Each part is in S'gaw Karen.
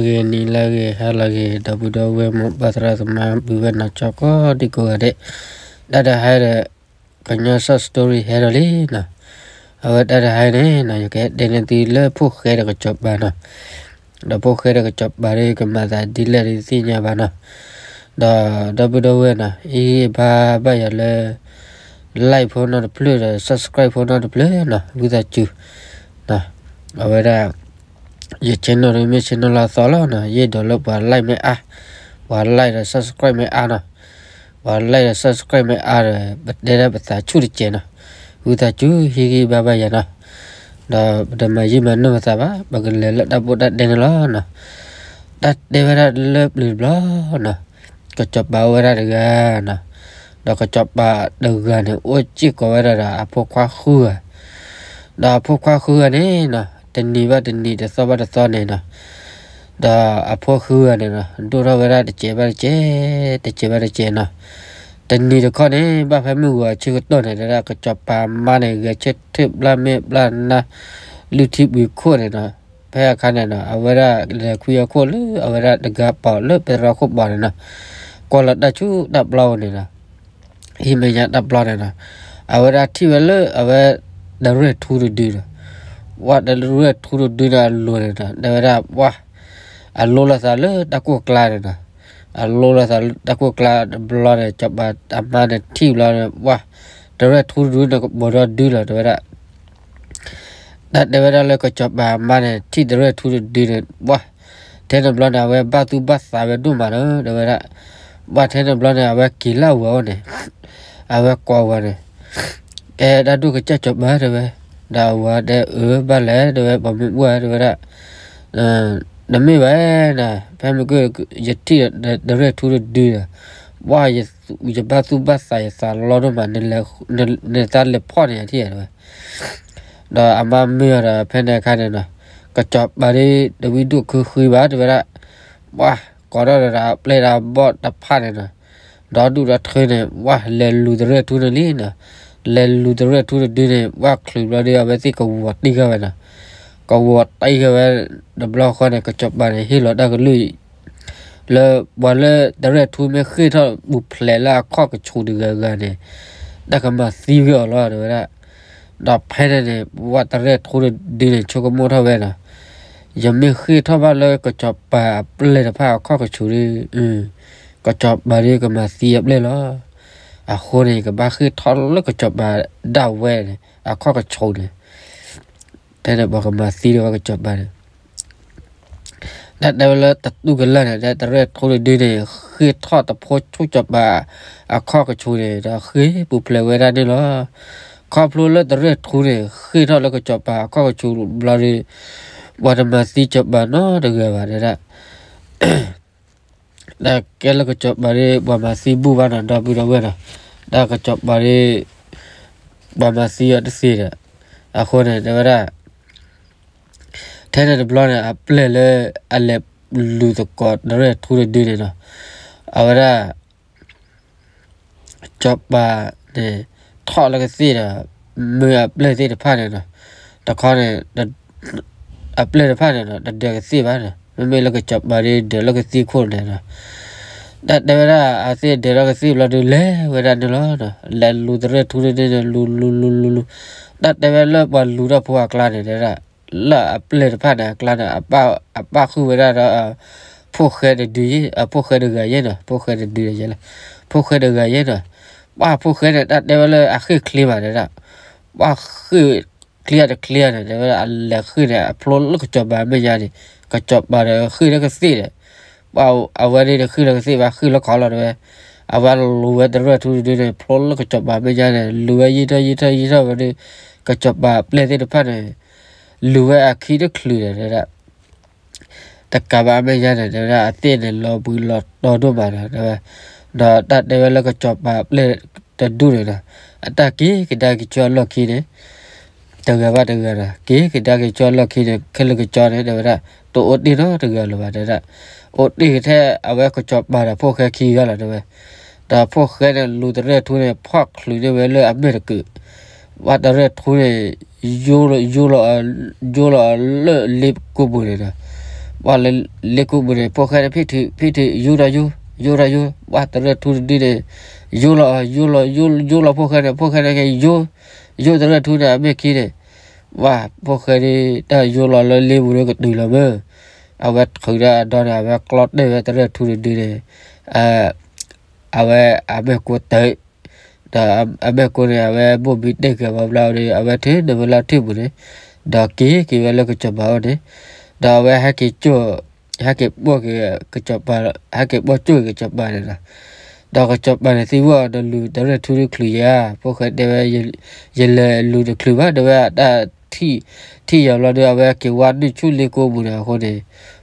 ဂ့ၤ နံၤလၢအဂ့ၤ ဟါလၢအဂ့ၤ ဒီပုၢ်ဒီဝဲၢ်မိၢ်ပၢ်သရၣ်သမါ ပုၢ်ဝဲၢ်နီၢ်ကၠီကိးဒံကိးဂၤဒဲး, တၢ်တဟါဒီး ကညီစီၤ story ဟဲဒီးလံနီၤ, အဝဲတၢ်တဟါန့ၣ်နီၤ ယကတဲန့ၢ်သုလၢဖိၣ်ဃဲဒီးကစီၤပၤနီၤ, ဒီးဖိၣ်ဃဲဒီးကစီၤပၤဒီး ကမၤသးဒ်လဲၣ်ဒီးသ့ၣ်ညါဘၣ်နီၤ, ဒီးဒီပုၢ်ဒီဝဲၢ်နီၤ ဟ့ၣ်ဂံၢ်ဘါဘၣ်ယၤလၢ like ဖိနီတဖျၢၣ်ဒီး subscribe ဖိနီတဖျၢၣ်နီၤ ဝံသးစူၤ အဝဲဒၣ် ယ channel ဒီးမ့ၢ် channel လၢအသီလီၤနီၤ, ယအဲၣ်ဒိးလၢပှၤ like မ့ၢ်အါ, ပှၤ like ဒီး subscribe မ့ၢ်အါနီၤ, ပှၤ like ဒီး subscribe မ့ၢ်အါဒီး ပတဲဒၣ်ပသးဆူၣ်တစဲးနီၤ, ဝံသးစူၤဟ့ၣ်ဂံၢ်ဘါဘၣ်ယၤနီၤ, ဒီးပတမၤယံာ်မၤနီၢ်ပသးဘၣ်, ပကလဲၤလၢတၢ်ပိၢ်တၢ်တဲန့ၣ်လီၤနီၤ, တၢ်တဲဝဲဒၣ်လၢပျၢၤတဘျီနီၤ, ကစီၤပၤအိၣ်ဝဲဒၣ်တဂၤနီၤ, ဒီးကစီၤပၤတဂၤန့ၣ် အိၣ်စ့ၢ်ကီးဝဲဒၣ်ဒီးအဖိခွါဃုဂၤ, ဒီးအဖိခွါဃုဂၤန့ၣ်နီၤ တနံၤဘၣ်တနံၤ တသီဘၣ်တသီန့ၣ်နီၤ, ဒီးအဖိဃုဂၤန့ၣ်နီၤ ဒိၣ်ထီၣ်ဝဲဒၣ်တစဲးဘၣ်တစဲး, တစဲးဘၣ်တစဲးနီၤ, တနံၤတခီန့ၣ် ဘၣ်ဖဲမုၢ်ဂီၤဆၢကတီၢ်န့ၣ် တဲဒၣ်ကစီၤပၤမါန့ၣ် ဂဲၤဆၢထၢၣ်ဘျါမ့ၢ်ဘျါနါ လုၢ်ထံပှ့ၤခိၣ်န့ၣ်နီၤ, ဖဲအခါန့ၣ်နီၤ အဝဲဒၣ်လဲၤခွံအခိၣ်လၢအဝဲဒၣ်တဂၤပီၤလၢပသရၣ်ခိၣ်ဘီန့ၣ်နီၤ, ကွၢ်လီၤတၢ်ဆူတၢ်ပျီဧိၤန့ၣ်နီၤ, ဟံးမဲာ်ညါတၢ်ပျီန့ၣ်နီၤ, အဝဲဒၣ်ထံၣ်ဝဲလၢအဝဲ တရဲၣ်ထူတဒုဒီး, ဝဲတရဲၣ်ထူတဒုန့ၣ်အလိၤန့ၣ်နီၤ တဲဝဲဒၣ် ပှၢ် အလိၤလိာ်သးလၢတၢ်ကိၢ်ကျါန့ၣ်နီၤ, အလိၤလိာ်သးလၢတၢ်ကိၢ်ကျါတဘျီန့ၣ် ကစီၤပၤအမါန့ၣ်ထံၣ်ဘျီန့ၣ် ပှၢ် တရဲၣ်ထူတဒုန့ၣ်ကပိာ်ဒီဒုလီၤ တဲဝဲဒၣ် တၢ်တဲဝဲဒၣ်လၢကစီၤပၤအမါန့ၣ် ထံၣ်တရဲၣ်ထူတဒုန့ၣ် ပှၢ် ထဲန့ၣ်ဘျီန့ၣ် အဝဲဘၣ်သူၣ်ဘၣ်သးဝဲဒိၣ်မးလီၤ တဲဝဲဒၣ်, ပှၢ် ထဲန့ၣ်ဘျီန့ၣ် အဝဲက့ၤလၢအဝၤအိၣ်န့ၣ်, အဝဲကိးဝၤန့ၣ်, ကဲ တၢ်ဒိၣ်ကစၢ်ကစီၤပၤ တဲဝဲ, ဒီးအဝၤတဲ အၢ ဘၣ်လဲၣ် တဲဝဲ ပှၤမုၢ်ပှၢ် တဲဝဲဒၣ် နမ့ၢ်ဘၣ်နၤ ဖဲမုၢ်က ယထံၣ်တရဲၣ်ထူတဒုဒီး, ပှၢ် ယဘၣ်သူၣ်ဘၣ်သး ယသးလီဒိၣ်မး, နသးလဲၤဖီၣ်န့ၢ်ယၤထံၣ်ဧါ တဲဝဲ, ဒီးအမါမၢအီၤဒီး ဖဲန့ၣ်အခါန့ၣ်နီၤ, ကစီၤပၤဒ်တဝံဒိၣ်ခုဃံဘၣ် တဲဝဲဒၣ်, ပှၢ် ကိးထီၣ်ဒီးအပျဲၢ်ဒီးအဘီၣ်တဖၣ်န့ၣ်နီၤ, ဒီဒူၣ်ဒီထၢန့ၣ် ပှၢ် လဲၤလူၤတရဲၣ်ထူန့ၣ်လံနီၤ, လဲၤလူၤတရဲၣ်ထူတဒုန့ၣ် ပှၢ် ချုးဘျီဒီး အဝဲသ့ၣ်ကဝီၤတံၢ်ဃာ်ဝဲနီၤ, ကဝီၤတံၢ်ဃာ်ဝဲ တဘျီဃီန့ၣ် ကစီၤပၤန့ၣ် ဟ့ၣ်လီၤတၢ်ကလုၢ် လၢပှၤလၢတရဲၣ်ထူမ့ၢ်ဃ့ၢ်ထီၣ်ပူၤဖျဲးလၢအခီၣ်ကဆူးတဂၤဂၤန့ၣ်, တၢ်ကမၤသံဝဲအီၤလီၤ တဲဝဲဒၣ်, ဒီးဖဲန့ၣ်န့ၣ် ပှၢ် တရဲၣ်ထူတဒုန့ၣ် ဆိကမိၣ်ထီၣ်ဝဲနီၤ, ယမ့ၢ်ဃ့ၢ်ထီၣ်ဘၣ်လၢကစီၤပၤအပျဲၢ်တဖၣ်အခီၣ်ကဆူးဒီး, ကစီၤပၤဒီးကမၤသံအပျဲၢ်လီၤ, အဃိန့ၣ် ယကဘၣ်ဃ့ၢ်ထီၣ်လၢကစီၤပၤဒၣ်ဝဲန့ၣ် အခီၣ်ကဆူးန့ၣ်, ဖဲန့ၣ်ပှၤကမၤသံဒီးဝဲကစီၤပၤန့ၣ် တၢ်တဲဝဲလၢတတူၢ်ကလၢာ်န့ၣ် တရဲၣ်ထူတဒုန့ၣ် ဃ့ၢ်ထီၣ်တဖိဆူကစီၤပၤအခီၣ်ကဆူးန့ၣ် ဒီးဃ့ၢ်ပူၤဖျဲးဝဲဒၣ်န့ၣ်လီၤ. ခီဖျိလၢတရဲၣ်ထူန့ၣ် ဃ့ၢ်ထီၣ်လၢကစီၤပၤအခီၣ်ကဆူးဘျီဒီး ပှၤတမၤသံကစီၤပၤနီတဂၤဘၣ် တဲဒၣ် တၢ်ကဲလၢကစီၤပၤဒီး ပှၤမၤသံဘူၣ်ဘၣ်နီၤ ဒီပုၢ်ဒီဝဲၢ်နီၤ, တၢ်ကစီၤပၤဒီး ပှၤမၤသံအီၤတသ့ဒီး, အဃိန့ၣ် တဲဝဲဒၣ် ထဲန့ၣ်တဘျီန့ၣ် အပျဲၢ်လၢအလဲၤလူၤသကိးတရဲၣ်ထူတဒုန့ၣ်နီၤ, အဝဲဒၣ် စီၤပၤန့ၣ် ထီၣ်လၢကသ့ၣ်ဒီး မၢအပျဲၢ်သ့ၣ်တဖၣ်န့ၣ်နီၤ, တခီန့ၣ် အပျဲၢ်တဖၣ်န့ၣ်နီၤ တဒၢးကသ့ၣ်ဘၣ်န့ၣ်, မ့မ့ၢ်လၢကစီၤပၤဒီးဒၢးလၢကသံၣ်ခိၣ်န့ၣ်နီၤ, တၢ်တဲဝဲဒၣ် အသ့ၣ်ဒၢးလၢကသံၣ်ဘျီဒုး လဲၤဝဲဒၣ်န့ၣ်လီၤ. လဲၤလူၤတရဲၣ်ထူတဒုန့ၣ် လူၤလူၤလူၤလူၤလူၤ, တၢ်တဲဝဲလၢပှၤလူၤထီၣ်ဖိအကျါန့ၣ် တဲဒၣ် လၢအပျဲၢ်တဖၣ်န့ၣ်အကျါန့ၣ် အပၣ်ဃုာ်ဝဲဒၣ်ဒီး ဖိၣ်ဃဲတဒုယဲ, အဖိၣ်ဃဲတဂၤယဲနီၤ, ဖိၣ်ဃဲတဒုယဲလၢ ဖိၣ်ဃဲတဂၤယဲနီၤ, ပှၢ် ဖိၣ်ဃဲန့ၣ် တၢ်တဲဝဲလၢအဃ့ၢ်ချ့ဘၣ်တဲဒၣ်, ပှၢ်ဃ့ၢ်ချ့တချ့န့ၣ် တဲဝဲဒၣ် အလဲၤဃ့ၢ်န့ၣ် အဖျိလၢကစီၤပၤအမဲာ်ညါန့ၣ်, ကစီၤပၤဒီးဃ့ၢ်လၢကသ့ၣ်ဒီး ပှၢ် အဝဲဒၣ်တဃ့ၢ်လၢကသ့ၣ်ဘၣ် ဃ့ၢ်လၢခီလီၤတဲဝဲ, အဝဲလူၤဝဲတရဲၣ်ထူတဒုန့ၣ် ဖျိလၢကစီၤပၤအမဲာ်ညါန့ၣ် လူၤဝဲယံာ်ထီၣ်ယံာ်ထီၣ်ယံာ်ထီၣ်ဝဲဒီး ကစီၤပၤအပျဲၢ်သ့ၣ်တဖၣ်န့ၣ် လူၤဝဲအခံတချုးဒီး တဲဒၣ် တကးဘၣ်အမဲာ်ညါန့ၣ် တဲဝဲဒၣ် အသ့ၣ်န့ၣ် လီၤဘှံးလီၤတီၤဒိၣ်မးဒီး တဲဝဲ, ဒီးတၢ်တဲဝဲလၢကစီၤပၤအပျဲၢ်တဒူၣ်န့ၣ်ဒီး အတၢ်က့ၤကဒါက့ၤဆူအလီၢ်ခံန့ၣ် တဂၤဘၣ်တဂၤဒီး က့ၤကဒါက့ၤဆူအလီၢ်ခံန့ၣ် ခဲလၢာ်ကစီၤန့ၣ် တဲဝဲဒၣ် တအိၣ်တ့ၢ်နီတဂၤလၢၤဘၣ် တဲဝဲဒၣ်, အိၣ်တ့ၢ်ထဲအဝဲကစီၤပၤဒီးဖိၣ်ဃဲခံဂၤလီၤ တဲဝဲ, ဒီးဖိၣ်ဃဲန့ၣ် လူၤတရဲၣ်ထူန့ၣ် ဖီၣ်ချုးန့ၢ်ဝဲလၢအမဲာ်တကုး, ပှၢ် တရဲၣ်ထူန့ၣ် ယိလီၤ ယိလီၤအီၤလၢလ့ကိၢ်ပူၤန့ၣ်ဒီး ပှၤလၢလ့ကိပူၤန့ၣ် ဖိၣ်ဃဲန့ၣ် ဖံးထုး ဖံးထုး ယူၤဒီးယူၤ ယူၤဒီးယူၤ ပှၤတရၢၣ်ထူတဒုန့ၣ် ယူၤလီၤ ယူၤလီၤ ယူၤ ယူၤလီၤဖိၣ်ဃဲန့ၣ် ဖိၣ်ဃဲန့ၣ်က့ၤ ယူၤ ယူၤတရၢၣ်ထူန့ၣ် အမဲၢ်ခံန့ၣ် ပှၤဖိၣ်ဃဲန့ၣ် တၢ်ယူၤလီၤလၢလ့ပူၤဒီးကတုၤလီၤမ့ၢ် အဝဲထုးဒီးအဒီန့ၣ် အဝဲကျီတဲာ်ဝဲတရၢၣ်ထူတဒုန့ၣ် အဝဲအမဲၢ်ကိတၢၢ် ဒီးအမဲၢ်ကိန့ၣ် အဝဲဘိၣ်ဘံတဲာ်က့ၤဘၣ်ဘျီဒီး အဝဲထုးန့ၢ်ဝဲလၢထံၣ်ပူၤန့ၣ် ဒီးက့ၤက့ၤဝဲလၢကစီၤပၤအိၣ်န့ၣ် ဒီးအဝဲဟဲက့ၤကၠိၣ် ဟဲက့ၤပီၢ်က့ၤကစီၤပၤ ဟဲက့ၤပီၢ်ကၠိၣ်က့ၤကစီၤပၤန့ၣ်လီၤ. ဒီးကစီၤပၤန့ၣ်သံကွၢ်အီၤ နလူၤတရၢၣ်ထူတချုးဧါ ဖိၣ်ဃဲတဲဝဲ ယလဲၤလူၤတချုးဘၣ် တဲဝဲ အတၢ်ထံၣ် ထံၣ်ယၤဘျီဒီး အဝဲက့ၤဝါနုာ်ဆူလ့ကိပူၤန့ၣ်အဃိန့ၣ်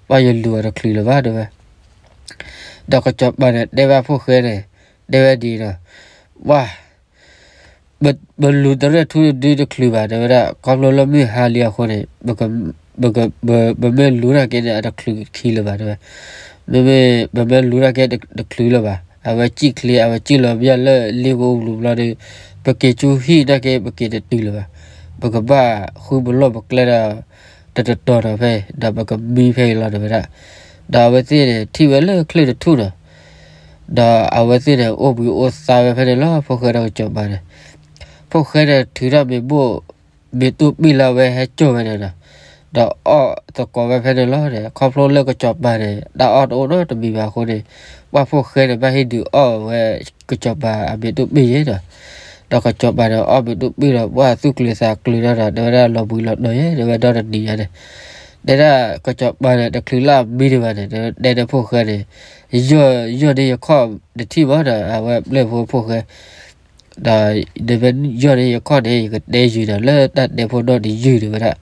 ပှၤယလူၤအီၤတချုးလၢၤဘၣ် တဲဝဲ ဒီးကစီၤပၤန့ၣ် တဲဘၣ်ဖိၣ်ဃဲန့ၣ် တဲဝဲဒ်အံၤဒီး ပှၤ ပလူၤတရၢၣ်ထူတဒုတချုးဘၣ် တဲဝဲဒၣ် ခီဖျိလၢမုၢ်ဟါလံအဃိန့ၣ် ပမ့ၢ်လူၤနာ်က့န့ၣ် အတချုးခံလၢၤဘၣ် တဲဝဲ မ့မ့ၢ်ပမ့ၢ်လူၤနာ်က့တချုးလၢၤဘၣ် အဝဲစံၣ်ချ့ အဝဲစံၣ်လီၤဘၣ်လၢလ့ကိပူၤဘျီဒီး ပက့ၤဆူဟံၣ်နာ်က့ ပက့ၤတတုၤလၢၤဘၣ် ပကဘၣ်ဃုပလီၢ်ပကျဲဒီး တတတီၤဒီးဖဲ ဒီးပကမံဖဲအံၤလီၤ တဲဝဲဒၣ်. ဒီးအဝဲသ့ၣ်န့ၣ် ထံၣ်ဝဲလၢချၢၣ်တထူၣ်ဒီး ဒီးအဝဲသ့ၣ်န့ၣ် အိၣ်ဘှံးအိၣ်သါဝဲဖဲန့ၣ်လီၤ ဖိၣ်ဃဲဒီးကစီၤပၤန့ၣ်. ဖိၣ်ဃဲန့ၣ် ထုးထီၣ်မ့ၤဘိၣ် မ့ၢ်တိၢ်ပံၣ်လၢအဝဲဟဲကၠိၣ်ဝဲန့ၣ်ဒီး ဒီးအီၣ်သကိးဝဲဖဲန့ၣ်လီၤန့ၣ် ခီဖျိလၢကစီၤပၤန့ၣ် တၢ်အီၣ်တအိၣ်နီတမံၤဘၣ်အဃိန့ၣ် ပှၤဖိၣ်ဃဲန့ၣ် ဘၣ်ဟ့ၣ်ဒုးအီၣ်ဝဲကစီၤပၤအမ့ၤတိၢ်ပံၣ်ယဲဒီး ဒီးကစီၤပၤန့ၣ် အီၣ်မ့ၤတိၢ်ပံၣ်ဒီး ပှၤသူၣ်ကျၢၤသးကျၢၤဒီး တဲဝဲဒၣ်လီၤဘှံးလီၤတီၤယဲ တဲဝဲဒီတနံၤညါန့ၣ် တဲဒၣ်ကစီၤပၤန့ၣ် တချုးလၢအမံဒံးဘၣ်န့ၣ် တဲဒၣ်ဖိၣ်ဃဲန့ၣ် ယီၢ်န့ၢ်ယခီၣ်တထံၣ်မးဒီး အဝဲပျဲၢ်ဖိဖိၣ်ဃဲ ဒီးနမ့ၢ်ယီၢ်န့ၢ်ယခီၣ်န့ၣ် ယကတဲယုာ်ဒီးလၢတၢ်တဲဖိနီၣ်တယုာ် တဲဝဲဒၣ်.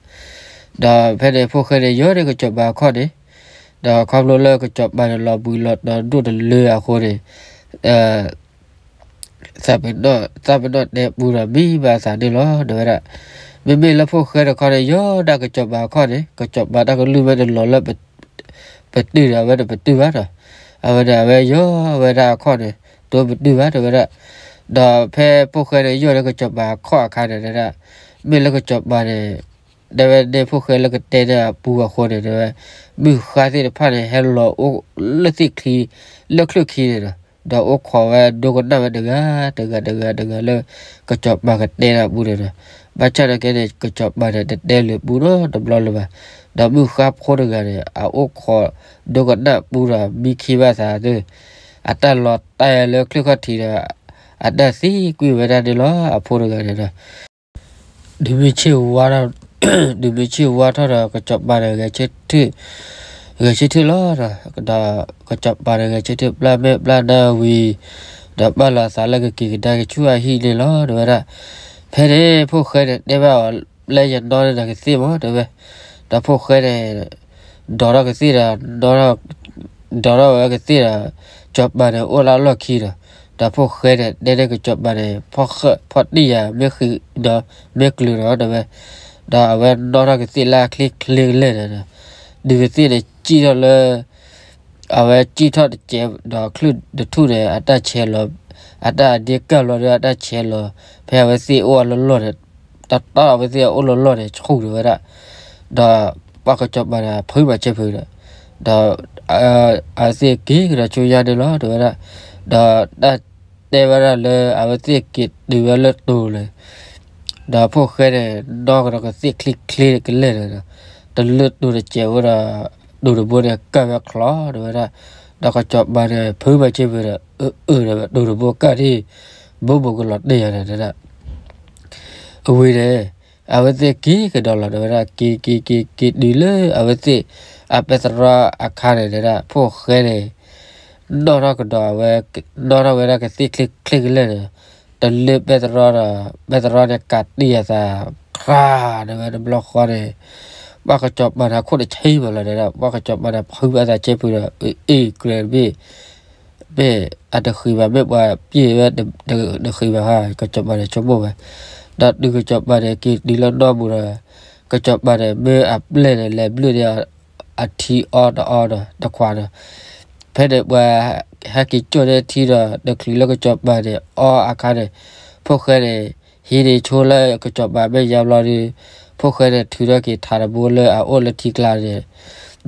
ဒီးဖဲန့ၣ်ဖိၣ်ဃဲန့ၣ် ယီၢ်န့ၢ်ကစီၤပၤအခီၣ်န့ၣ် ဒီးခီဖျိလၢကစီၤပၤန့ၣ် လီၤဘှံးလီၤတီၤဒိၣ်တလၢအဃိန့ၣ် သးပ့ၤနီၣ်တဲပူဒီးမံဘၣ်အသးန့ၣ်လီၤ တဲဝဲဒၣ်. မ့မ့ၢ်လၢဖိၣ်ဃဲတခီန့ၣ် ယီၢ်ဒၣ်ကစီၤပၤအခီၣ်န့ၣ် ကစီၤပၤတၢ်ကလုၢ်ဝဲတလီၤလၢ ပတုာ်ဒီးအဝဲတပတုာ်ဘၣ်ဒီး အဝဲန့ၣ် အဝဲယီၢ်ဝဲဒၣ်အခီၣ်န့ၣ် တိပတုာ်ဘၣ် တဲဝဲဒၣ်. ဒီးဖဲဖိၣ်ဃဲန့ၣ် ယီၢ်န့ၢ်ကစီၤပၤအခီၣ်အခါန့ၣ် တဲဒၣ် မ့ၢ်လၢကစီၤပၤန့ၣ် တဲဝဲန့ၣ်ဖိၣ်ဃဲလၢကတဲန့ၢ်အပူအဃိန့ၣ် တဲဝဲ မုၢ်ဃါသ့ၣ်တဖၣ်န့ၣ် ဟဲလီၤအိၣ်လၢသ့ၣ်ချံ လၢချၢၣ်ခံန့ၣ်ဒီး ဒီးအိၣ်ခိးဝဲဒိကနၣ်ဝဲတဂၤတဂၤတဂၤတဂၤလၢ ကစီၤပၤကတဲန့ၢ်အပူန့ၣ်ဒီး ဘၣ်ဆၣ်နာ်က့န့ၣ် ကစီၤပၤန့ၣ် တတဲလၢၤပူနီတဘျီလၢၤဘၣ်. ဒီးမုၢ်ဃါဖိတဂၤန့ၣ် အအိၣ်ခိးဒိကနၣ်ပူဒီး မံခံဘၣ်သးသ့ၣ် အတၢ်လီၤတဲာ်လၢချၢၣ်ခီၣ်ထံးဒီး အတၢ်သံကွံာ်ဝဲဒၣ်န့ၣ်လီၤ အဖိတဂၤန့ၣ်ဒီး ဒုးမ့ၢ်ဆ့ၣ်ဝါထီၣ် ဒုးမ့ၢ်ဆ့ၣ်ဝါထီၣ်ဒီး ကစီၤပၤန့ၣ် ဂဲၤဆၢထၢၣ် ဂဲၤဆၢထၢၣ်လီၤဒီး ဒီးကစီၤပၤန့ၣ် ဂဲၤဆၢထၢၣ်ပျၢ်မဲာ်ပျၢ်နါဝံၤ ဒီးပာ်လီၤအသးလၢကက့ၤကဒါက့ၤဆူအဟံၣ်န့ၣ်လီၤ တဲဝဲဒၣ်. ဖဲန့ၣ် ဖိၣ်ဃဲန့ၣ် တဲဘၣ်အီၤ လၢယနီၣ်န့ၢ်နၤကသ့ၣ်မး တဲဝဲ. ဒီးဖိၣ်ဃဲန့ၣ် ဒိးထီၣ်ကသ့ၣ်ဒီး ဒိးထီၣ်ဝဲကသ့ၣ်ဒီး ကစီၤပၤန့ၣ်အိၣ်လၢအလီၢ်ခံဒီး ဒီးဖိၣ်ဃဲန့ၣ် တဲန့ၢ်ကစီၤပၤန့ၣ် ဖီၣ်ဃၢၣ်ဖီၣ်တံၢ်ယၤ မ့ၢ်ဃံးဒီး မ့ၢ်ကျၢၤဒီး တဲဝဲ. ဒီးအဝဲနီၣ်ထီၣ်ကသ့ၣ်လၢအချ့ချ့ကလဲာ်န့ၣ်ဒီး ဒုးကသ့ၣ်န့ၣ် စံၣ်ထီၣ်လၢ အဝဲစံၣ်ထီၣ်တစဲးဒီး ချုးတထူၣ်န့ၣ် အတၢ်ဆဲးလီၤ အတၢ်အဒ့ကၢ်ဘျီဒီး အတၢ်ဆဲးလီၤ ဖဲအဝဲသ့ၣ်အိၣ်အလီၢ်လီၢ်န့ၣ် တတီၢ်အဝဲသ့ၣ်အအိၣ်လီၢ်လီၢ်န့ၣ် ဆူၣ် တဲဝဲဒၣ်. ဒီးပှၤကစီၤပၤန့ၣ် ဖုးမၤစၢၤဖုးဒီး ဒီး အဝဲသ့ၣ်က့ၤကဒီးဆူညါန့ၣ်လီၤ တဲဝဲဒၣ်. ဒီးတၢ်တဲဝဲဒၣ်လၢ အဝဲသ့ၣ်က့ၤတုၤဝဲလၢတိၤန့ၣ် ဒီးဖိၣ်ဃဲန့ၣ် နီၣ်ကဒီးကသ့ၣ်ချ့ချ့ကလဲာ်န့ၣ်ဒီး တလၢတိၤတစဲးဝဲဒီး တိၤတဘိန့ၣ် ကၢ်ဝဲချီ တဲဝဲဒၣ်. ဒီးကစီၤပၤန့ၣ် ဖုးမၤစၢၤဖုးဒီး အၢ အၢ ဒီး တိၤတဘိကၢ်ဒံး ဘိဘိကလီၤတဲာ်ယၤန့ၣ် တဲဒၣ်. အဝံၤန့ၣ် အဝဲသ့ၣ်က့ၤကဒီးလီၤ တဲဝဲဒၣ်. က့ၤ က့ၤ က့ၤ က့ၤတုၤလၢအဝဲသ့ၣ် အပဲတြီအခါန့ၣ် တဲဒၣ် ဖိၣ်ဃဲန့ၣ် နီၣ်ထီၣ်ကဒီးအဝဲ နီၣ်ထီၣ်ဝဲဒၣ်ကသ့ၣ်ချ့ချ့ကလဲာ်န့ၣ် တလၢပဲတြီဒီး ပဲတြီန့ၣ်ကးတံၢ်အသး ဃါ တဲဝဲတဘျီဃီန့ၣ် ပှၤကစီၤပၤန့ၣ် အခိၣ်တဆံဘၣ်လီၤ တဲဒၣ်. ပှၤကစီၤပၤန့ၣ် ဖုးဘၣ်သးစဲဖုးဒီး အ့ၣ် ကြၢးတဘ့ၣ် မ့ၢ်အတဃံးဘၣ် မ့ၢ်ပှၤပျဲၢ်ဝဲတဃံးဘၣ်ဧါ ကစီၤပၤန့ၣ်ဆိကမိၣ်ဝဲ. ဒီးတုၤကစီၤပၤန့ၣ် က့ၤတုၤလၢနီၢ်ပူၤဒီး ကစီၤပၤန့ၣ် မ့ၢ်အပျဲၢ်န့ၣ် လဲၤဘျုးန့ၢ်အထံအီတအီဒီးတခွးဒီး ဖဲန့ၣ်ပှၤဟဲက့ၤကၠိၣ်န့ၢ်ထံဒီး တချုးလၢကစီၤပၤန့ၣ် အီအခါန့ၣ် ဖိၣ်ဃဲန့ၣ် ဟံးန့ၢ်ဆိလၢကစီၤပၤမဲာ်ညါဘျီဒီး ဖိၣ်ဃဲန့ၣ် ထုးထီၣ်က့ၤထးတဘိလၢအအိၣ်လၢထံကျါန့ၣ်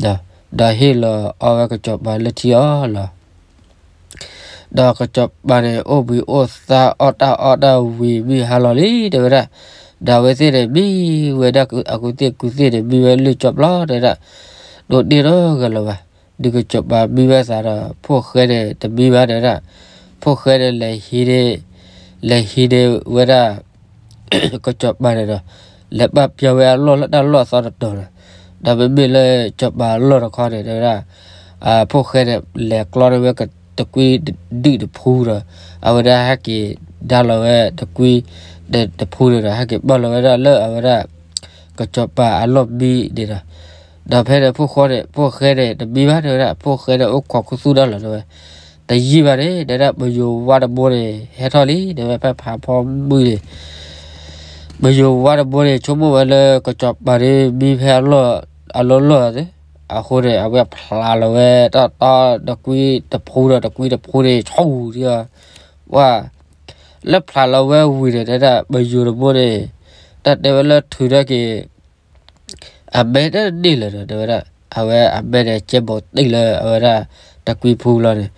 ဒီး ဒီးဟ့ၣ်လီၤအီဝဲကစီၤပၤလၢထံအီၤလီၤ. ဒီးကစီၤပၤန့ၣ် အိၣ်ဘှံးအိၣ်သါအီၣ်တၢ်အီၣ်တၢ်ဝံၤမုၢ်ဟါလီၤလံ တဲဝဲဒၣ်, ဒီးအဝဲသ့ၣ်န့ၣ် မံဝဲဒၣ်အကူၣ်သ့ၣ်ကူၣ်သ့ၣ်န့ၣ် မံဝဲလၢကၠီပျီ တဲဝဲဒၣ်, ဒိးန့ၢ်နီတဂၤလၢၤဘၣ်. ဒုးကစီၤပၤမံဘၣ်သးဒီး ဖိၣ်ဃဲန့ၣ်တမံဘၣ် တဲဝဲဒၣ်, ဖိၣ်ဃဲန့ၣ်လဲၤဟံးန့ၢ် လဲၤဟံးန့ၢ်ဝဲဒၣ် ကစီၤပၤန့ၣ်ဒီး လဲၤပာ်ပျီဝဲအလီၢ်လၢတၢ်လီၢ်အသီတတီၤဒီး, ဒီးမ့မ့ၢ်လၢစီၤပၤအလီၢ်တခီန့ၣ် တဲဝဲဒၣ်, ဖိၣ်ဃဲန့ၣ် လဲၤကျီန့ၢ်ဝဲတကွံဒုၣ်တဖူဒီး အဝဲဒၣ်ဟဲက့ၤဒါလီၤဝဲတကွံတဖူန့ၣ်ဒီး ဟဲက့ၤပာ်လီၤဝဲဒၣ်လၢအဝဲဒၣ် ကစီၤပၤအလီၢ်မံန့ၣ်ဒီး, ဒီးဖဲန့ၣ်ဖိၣ်ဃဲန့ၣ် ဖိၣ်ဃဲန့ၣ်တမံဘၣ် တဲဝဲဒၣ်, ဖိၣ်ဃဲန့ၣ်အိၣ်ခိးခူသူၣ်ဒၣ်လီၤ တဲဝဲ, တယံာ်ဘၣ်န့ၣ် တဲဝဲဒၣ် ပယိၤဝါတဘိန့ၣ် ဟဲထီၣ်လံ တဲဝဲ ဖဲဖးဖီမုၢ်န့ၣ် ပယိၤဝါတဘိန့ၣ် ဆိကမိၣ်ဝဲလၢကစီၤပၤန့ၣ် မံဖဲအလီၢ် အလီၢ်လီၢ်သ့, အဃိန့ၣ် အဝဲဖျးလီၤဝဲ တၢ်တီတကွံတဖူဒီးတကွံတဖူန့ၣ် ဆူၣ်ဒံးအီၤ, ဝဲ လၢဖျးလီၤဝဲဝံၤန့ၣ် တဲဝဲဒၣ် ပယိၤတဘိန့ၣ် တၢ်တဲဝဲလၢထုးထီၣ်က့ၤ အမဲတန့ၢ်လၢၤဒီး တဲဝဲဒၣ် အဝဲအမဲန့ၣ် ကဲဘိးတ့ၢ်လၢအဝဲဒၣ်တကွံဖူလီၤန့ၣ်,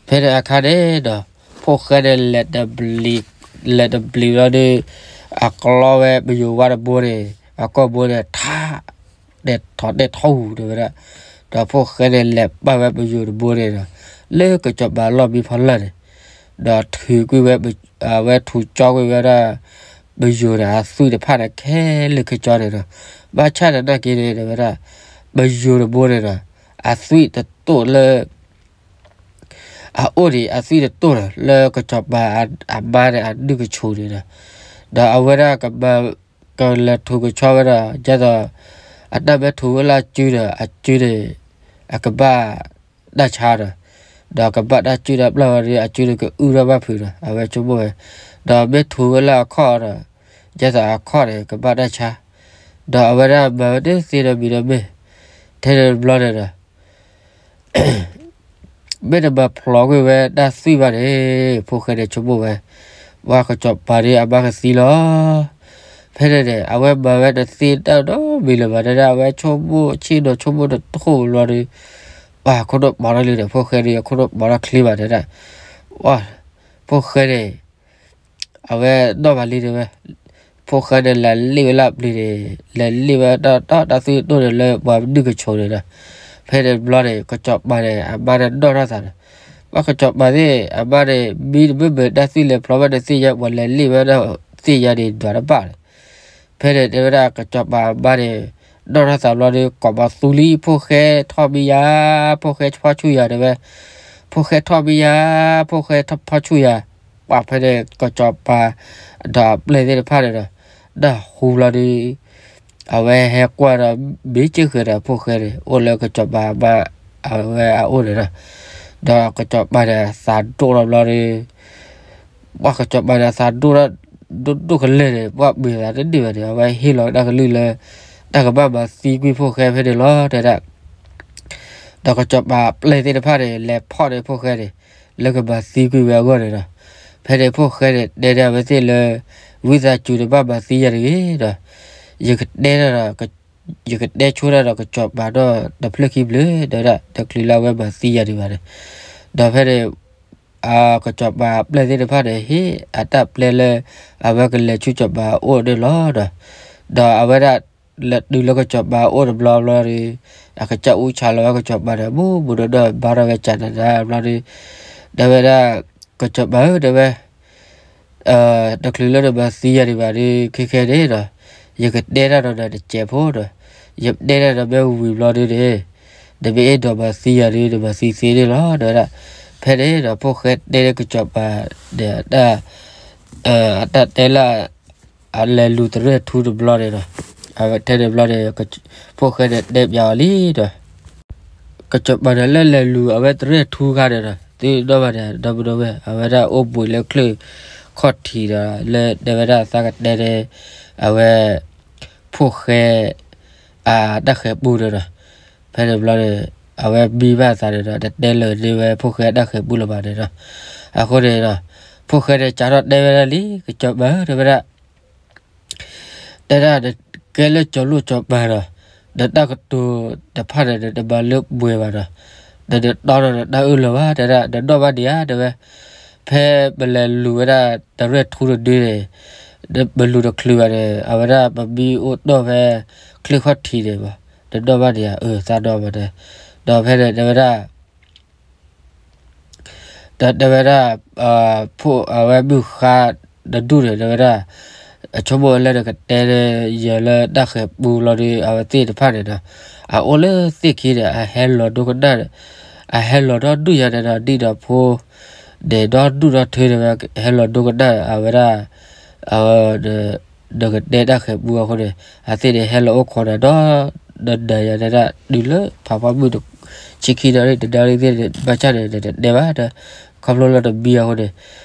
ဖဲန့ၣ်အခါန့ၣ်ဒီး ဖိၣ်ဃဲန့ၣ် လဲၤတဘျံး လဲၤတဘျံးလီၤဒီး အကျီဝဲပယိၤဝါတဘိန့ၣ် အကိာ်ဘိန့ၣ် ထး တဲထီၣ်တဲထီၣ် တဲဝဲဒၣ်, ဒီးဖိၣ်ဃဲန့ၣ် လဲၤပာ်ဝဲပယိၤတဘိန့ၣ်ဒီး လၢကစီၤပၤလီၢ်မံဖီလာ်န့ၣ်, ဒီးထုးကွံာ်ဝဲ အဝဲထုးကၠီကွံာ်ဝဲဒၣ် ပယိၤန့ၣ် အသွံၣ်တဖၣ်န့ၣ် ခဲလၢာ်ခဲဆ့န့ၣ်ဒီး, ဘၣ်ဆၣ်သနာ်က့န့ၣ် တဲဝဲဒၣ် ပယိၤတဘိန့ၣ်ဒီး အသွံၣ်တတိၢ်လၢ အအိၣ်န့ၣ် အသွံၣ်တတိၢ်ဒီး လၢကစီၤပၤအမါန့ၣ် အဒုၣ်ကဆူၣ်န့ၣ်ဒီး, ဒီးအဝဲဒၣ်ကမၤ ကလဲၤထုးကဆီဝဲဒီး ဒ်သိး အတၢ်မ့ၢ်ထုးဝဲလၢအစုဒီး အစုန့ၣ် အကဘၣ်တၢ်ဆါဒီး, ဒီးကဘၣ်တၢ်စုဒီးပျၢ်ဝဲဒီး အစုန့ၣ်ကအုၣ်ထီၣ်ဘၣ်ဖုးဒီး အဝဲဆိကမိၣ်ဝဲ, ဒီးမ့ၢ်ထုးဝဲလၢအခီၣ်ဒီး ဒ်သိးအခီၣ်န့ၣ် ကဘၣ်တၢ်ဆါ, ဒီးအဝဲဒၣ်မၤဝဲတသ့ဒီးမံၤဒီးမ့ၢ်, ထဲန့ၣ်တဘျီန့ၣ်ဒီး မ့ၢ်တမၤဖျိးကွံာ်ဝဲတၢ်သွံၣ်ဘၣ်န့ၣ် ဖိၣ်ဃဲန့ၣ်ဆိကမိၣ်ဝဲ, ပှၤကစီၤပၤန့ၣ်အမါကသံလီၤ. ဖဲန့ၣ်န့ၣ် အဝဲမၤဝဲတသ့တၢ်နီတမံၤလၢၤဘၣ် တဲဒၣ် အဝဲဆိကမိၣ်ဆ့ၣ်နီၤဆိကမိၣ်တထီၣ်ဘျီဒီး ပှၤခိၣ်နူာ်ပီးထီၣ်လံဒီး ဖိၣ်ဃဲန့ၣ် အခိၣ်နူာ်ပီးထီၣ်ချ့ဘၣ် တဲဒၣ်, ပှၤ ဖိၣ်ဃဲန့ၣ် အဝဲနီၣ်ဘၣ်လံတဲဝဲ, ဖိၣ်ဃဲန့ၣ် လဲၤလ့ၣ်ဝဲလၢအပျံၤန့ၣ် လဲၤလ့ၣ်ဝဲတၢ်တီတၢ်သွံၣ်တတိၢ်န့ၣ်လၢပှၤဒုၣ်ကဆူၣ်န့ၣ်ဒီး, ဖဲန့ၣ်တဘျီန့ၣ် ကစီၤပၤန့ၣ် အမါန့ၣ်နီၣ်ထီၣ်သးန့ၣ်, ပှၤကစီၤပၤသ့ၣ် အမါန့ၣ် မံတမ့ၢ်မ့ၢ်တၢ်သွံၣ်လဲၤဖျိးဘၣ်န့ၣ်သ့ၣ်ညါ ပှၤလဲၤလ့ၣ်ဝဲဒၣ်သ့ၣ်ညါန့ၣ် ဒွးတဘၣ်န့ၣ်, ဖဲန့ၣ်တဲဝဲဒၣ် ကစီၤပၤအမါန့ၣ် နီၣ်ထီၣ်သးဘျီဒီး ကိးပသူလံ ဖိၣ်ဃဲထီၣ်မံယၤ, ဖိၣ်ဃဲဖီဆူၣ်ယၤတဲဝဲ, ဖိၣ်ဃဲထီၣ်မံယၤ, ဖိၣ်ဃဲဖီဆူၣ်ယၤ, ပှၤဖဲန့ၣ် ကစီၤပၤ ဒီးအပျဲၢ်သ့ၣ်တဖၣ်န့ၣ်ဒီး နၢ်ဟူဘျီဒီး အဝဲဟဲကွၢ်ဒီး မ့ၢ်က့ၤဃဲၤဒီးဖိၣ်ဃဲန့ၣ် အိၣ်လၢကစီၤပၤအမါ အဝဲအအိၣ်န့ၣ်ဒီး, ဒီးကစီၤပၤန့ၣ် အသးဒိၣ်ထီၣ်ဘျီဒီး ပှၤကစီၤပၤန့ၣ် အသးဒိၣ်ထီၣ် ဒိၣ်ဒိၣ်ကလဲာ်န့ၣ် ပှၤမ့ၢ်သးတန့ၢ်ဘၣ်န့ၣ် အဝဲဟ့ၣ်လီၤတၢ်ကလုၢ်လၢ တၢ်ကဘၣ်မၤသံကွံာ်ဖိၣ်ဃဲဖဲန့ၣ်လီၤ တဲဒၣ်. ဒီးကစီၤပၤအပျဲၢ်သ့ၣ်တဖၣ်န့ၣ် လဲၤဖီၣ်န့ၢ်ဖိၣ်ဃဲန့ၣ် လၢကမၤသံကွံာ်ဝဲအဂီၢ်န့ၣ်ဒီး, ဖဲန့ၣ်ဖိၣ်ဃဲန့ၣ် တဲန့ၢ်အဝဲသ့ၣ်လၢ ဝံသးစူၤတဘၣ်မၤသံယၤတဂ့ၤဒီး ယကတဲတၢ်ဒီး ယကတဲဆိတၢ်ဒီးကစီၤပၤဒီးတဖျၢၣ်ခံဖျၢၣ် တဲဝဲဒၣ် တချုးလၢအဝဲမၤသံယၤဒံးဘၣ်န့ၣ်, ဒီးဖဲန့ၣ် ကစီၤပၤအပျဲၢ်သ့ၣ်တဖၣ်န့ၣ် ဟ့ၣ်အတၢ်ပျဲလၢ အဝဲကလဲၤဆူကစီၤပၤအအိၣ်န့ၣ်လီၤဒီး, ဒီးအဝဲဒၣ် လဲၤတုၤလၢကစီၤပၤအအိၣ်တဘျီဘျီဒီး အကစၢ်အူဆါလီၤဝဲကစီၤပၤဒီး မူမူဒီးဒီးဘါထီၣ်ဝဲကနၤနၤဘျီဒီး တဲဝဲဒၣ် ကစီၤပၤဧၢ တဲဝဲ တချုးလၢနမၤသံယၤဒံးဘၣ်ဒီး ခဲခဲန့ၣ်ဒီး ယကတဲတၢ်ဒီးနၤတစဲးဖိဒီး ယတဲတၢ်ဒီးမ့ၢ်ဝံၤဘျီဒုန့ၣ် နမ့ၢ်အဲၣ်ဒိးမၤသံယၤဒု နမၤသံသ့န့ၣ်လီၤ တဲဝဲဒၣ်. ဖဲန့ၣ်ဒီး ဖိၣ်ဃဲတဲန့ၢ်ကစီၤပၤဒီး အတၢ်တဲလၢ အလဲၤလူၤတရဲၣ်ထူတဘျီန့ၣ်ဒီး အဝဲတဲန့ၣ်ဘျီန့ၣ် ဖိၣ်ဃဲန့ၣ်တဲပၠးအီၤလံဒီး ကစီၤပၤန့ၣ်လၢလဲၤလူၤအဝဲတရဲၣ်ထူခါန့ၣ်ဒီး သ့ၣ်နီၣ်ဘၣ်န့ၣ် ဒီပုၢ်ဒီဝဲၢ် အဝဲဒၣ်အိၣ်ဘှံးလၢချၢၣ်ခီၣ်ထံးဒီး လၢတဲဝဲဒၣ်သးကတဲန့ၣ် အဝဲ ဖိၣ်ဃဲ အတၢ်ဃဲၤပူန့ၣ်ဒီး ဖဲန့ၣ်ဘျီန့ၣ် အဝဲမံဘၣ်သးန့ၣ်ဒီး တတဲလၢာ်န့ၢ်ဝဲဖိၣ်ဃဲအတၢ်ဃဲၤပူလၢၤဘၣ်န့ၣ်ဒီး အဃိန့ၣ်ဒီး ဖိၣ်ဃဲန့ၣ် စးထီၣ်တဲဝဲဒၣ်လံ ကစီၤပၤဧၢ တဲဝဲဒၣ် တဲဒၣ် နကဲလၢစီၤလိၣ်စီၤပၤဒီး ဒီးတၢ်ကတိၤတဖၣ်န့ၣ်ဒီး တမၤလၢပှဲၤဘၣ်ဒီး, ဒီးနတီဒီးနတၢ်အၢၣ်လီၤဘၣ် တဲဒၣ်, နနီၣ်ဘၣ်ဒံးဧါ တဲဝဲ. ဖဲပလဲၤလူၤဝဲဒၣ် တရဲၣ်ထူတဒုန့၁ၣ်, ပလူၤတချုးဘၣ်န့ၣ် အဝဲဒၣ်ပမံအိၣ်တီၢ်ဖဲ ချ့ၣ်ခီၣ်ထံးန့ၣ်ဘၣ်, နနီၣ်ဘၣ်ဒံးဧါ, အၢ သးနီၣ်ဘၣ်တဲ. ဒီးဖဲန့ၣ်တဲဝဲဒၣ် ဒီးတဲဝဲဒၣ်, ဖိအဝဲမုၢ်ဃါတဒူၣ်န့ၣ် တဲဝဲဒၣ်, အဆိကမိၣ်လၢနကတဲယၤလၢတၢ်ဃဲၤပူလီၤဒီး အဝဲသ့ၣ်တဖၣ်န့ၣ်ဒီး အအိၣ်လၢသ့ၣ်ခံန့ၣ် အဟဲလီၤဒိကနၣ်, အဟဲလီၤဒီဒူၣ်ညါန့ၣ်ဒီး ဒ်ဒီးဖိ န့ၣ်ဒီဒူၣ်ဒီထၢန့ၣ်ဝဲ ဟဲလီၤဒိကနၣ်အဝဲဒၣ်, အဝဲ နကတဲတၢ်ဃဲၤပူအဃိန့ၣ် အသ့ၣ်န့ၣ်ဟဲလီၤအိၣ်ခိးနၤဒီး နနၤယၤတဲဒၣ် တုၤလၢဖးဖီမုၢ်ဆံခံနၣ်ရံၣ်တနၣ်ရံၣ်သ့ၣ်န့ၣ် ဘၣ်ဆၣ်န့ၣ် နတတဲဘၣ်ဒီး ခီဖျိလၢတမံအဃိန့ၣ်, ဒီး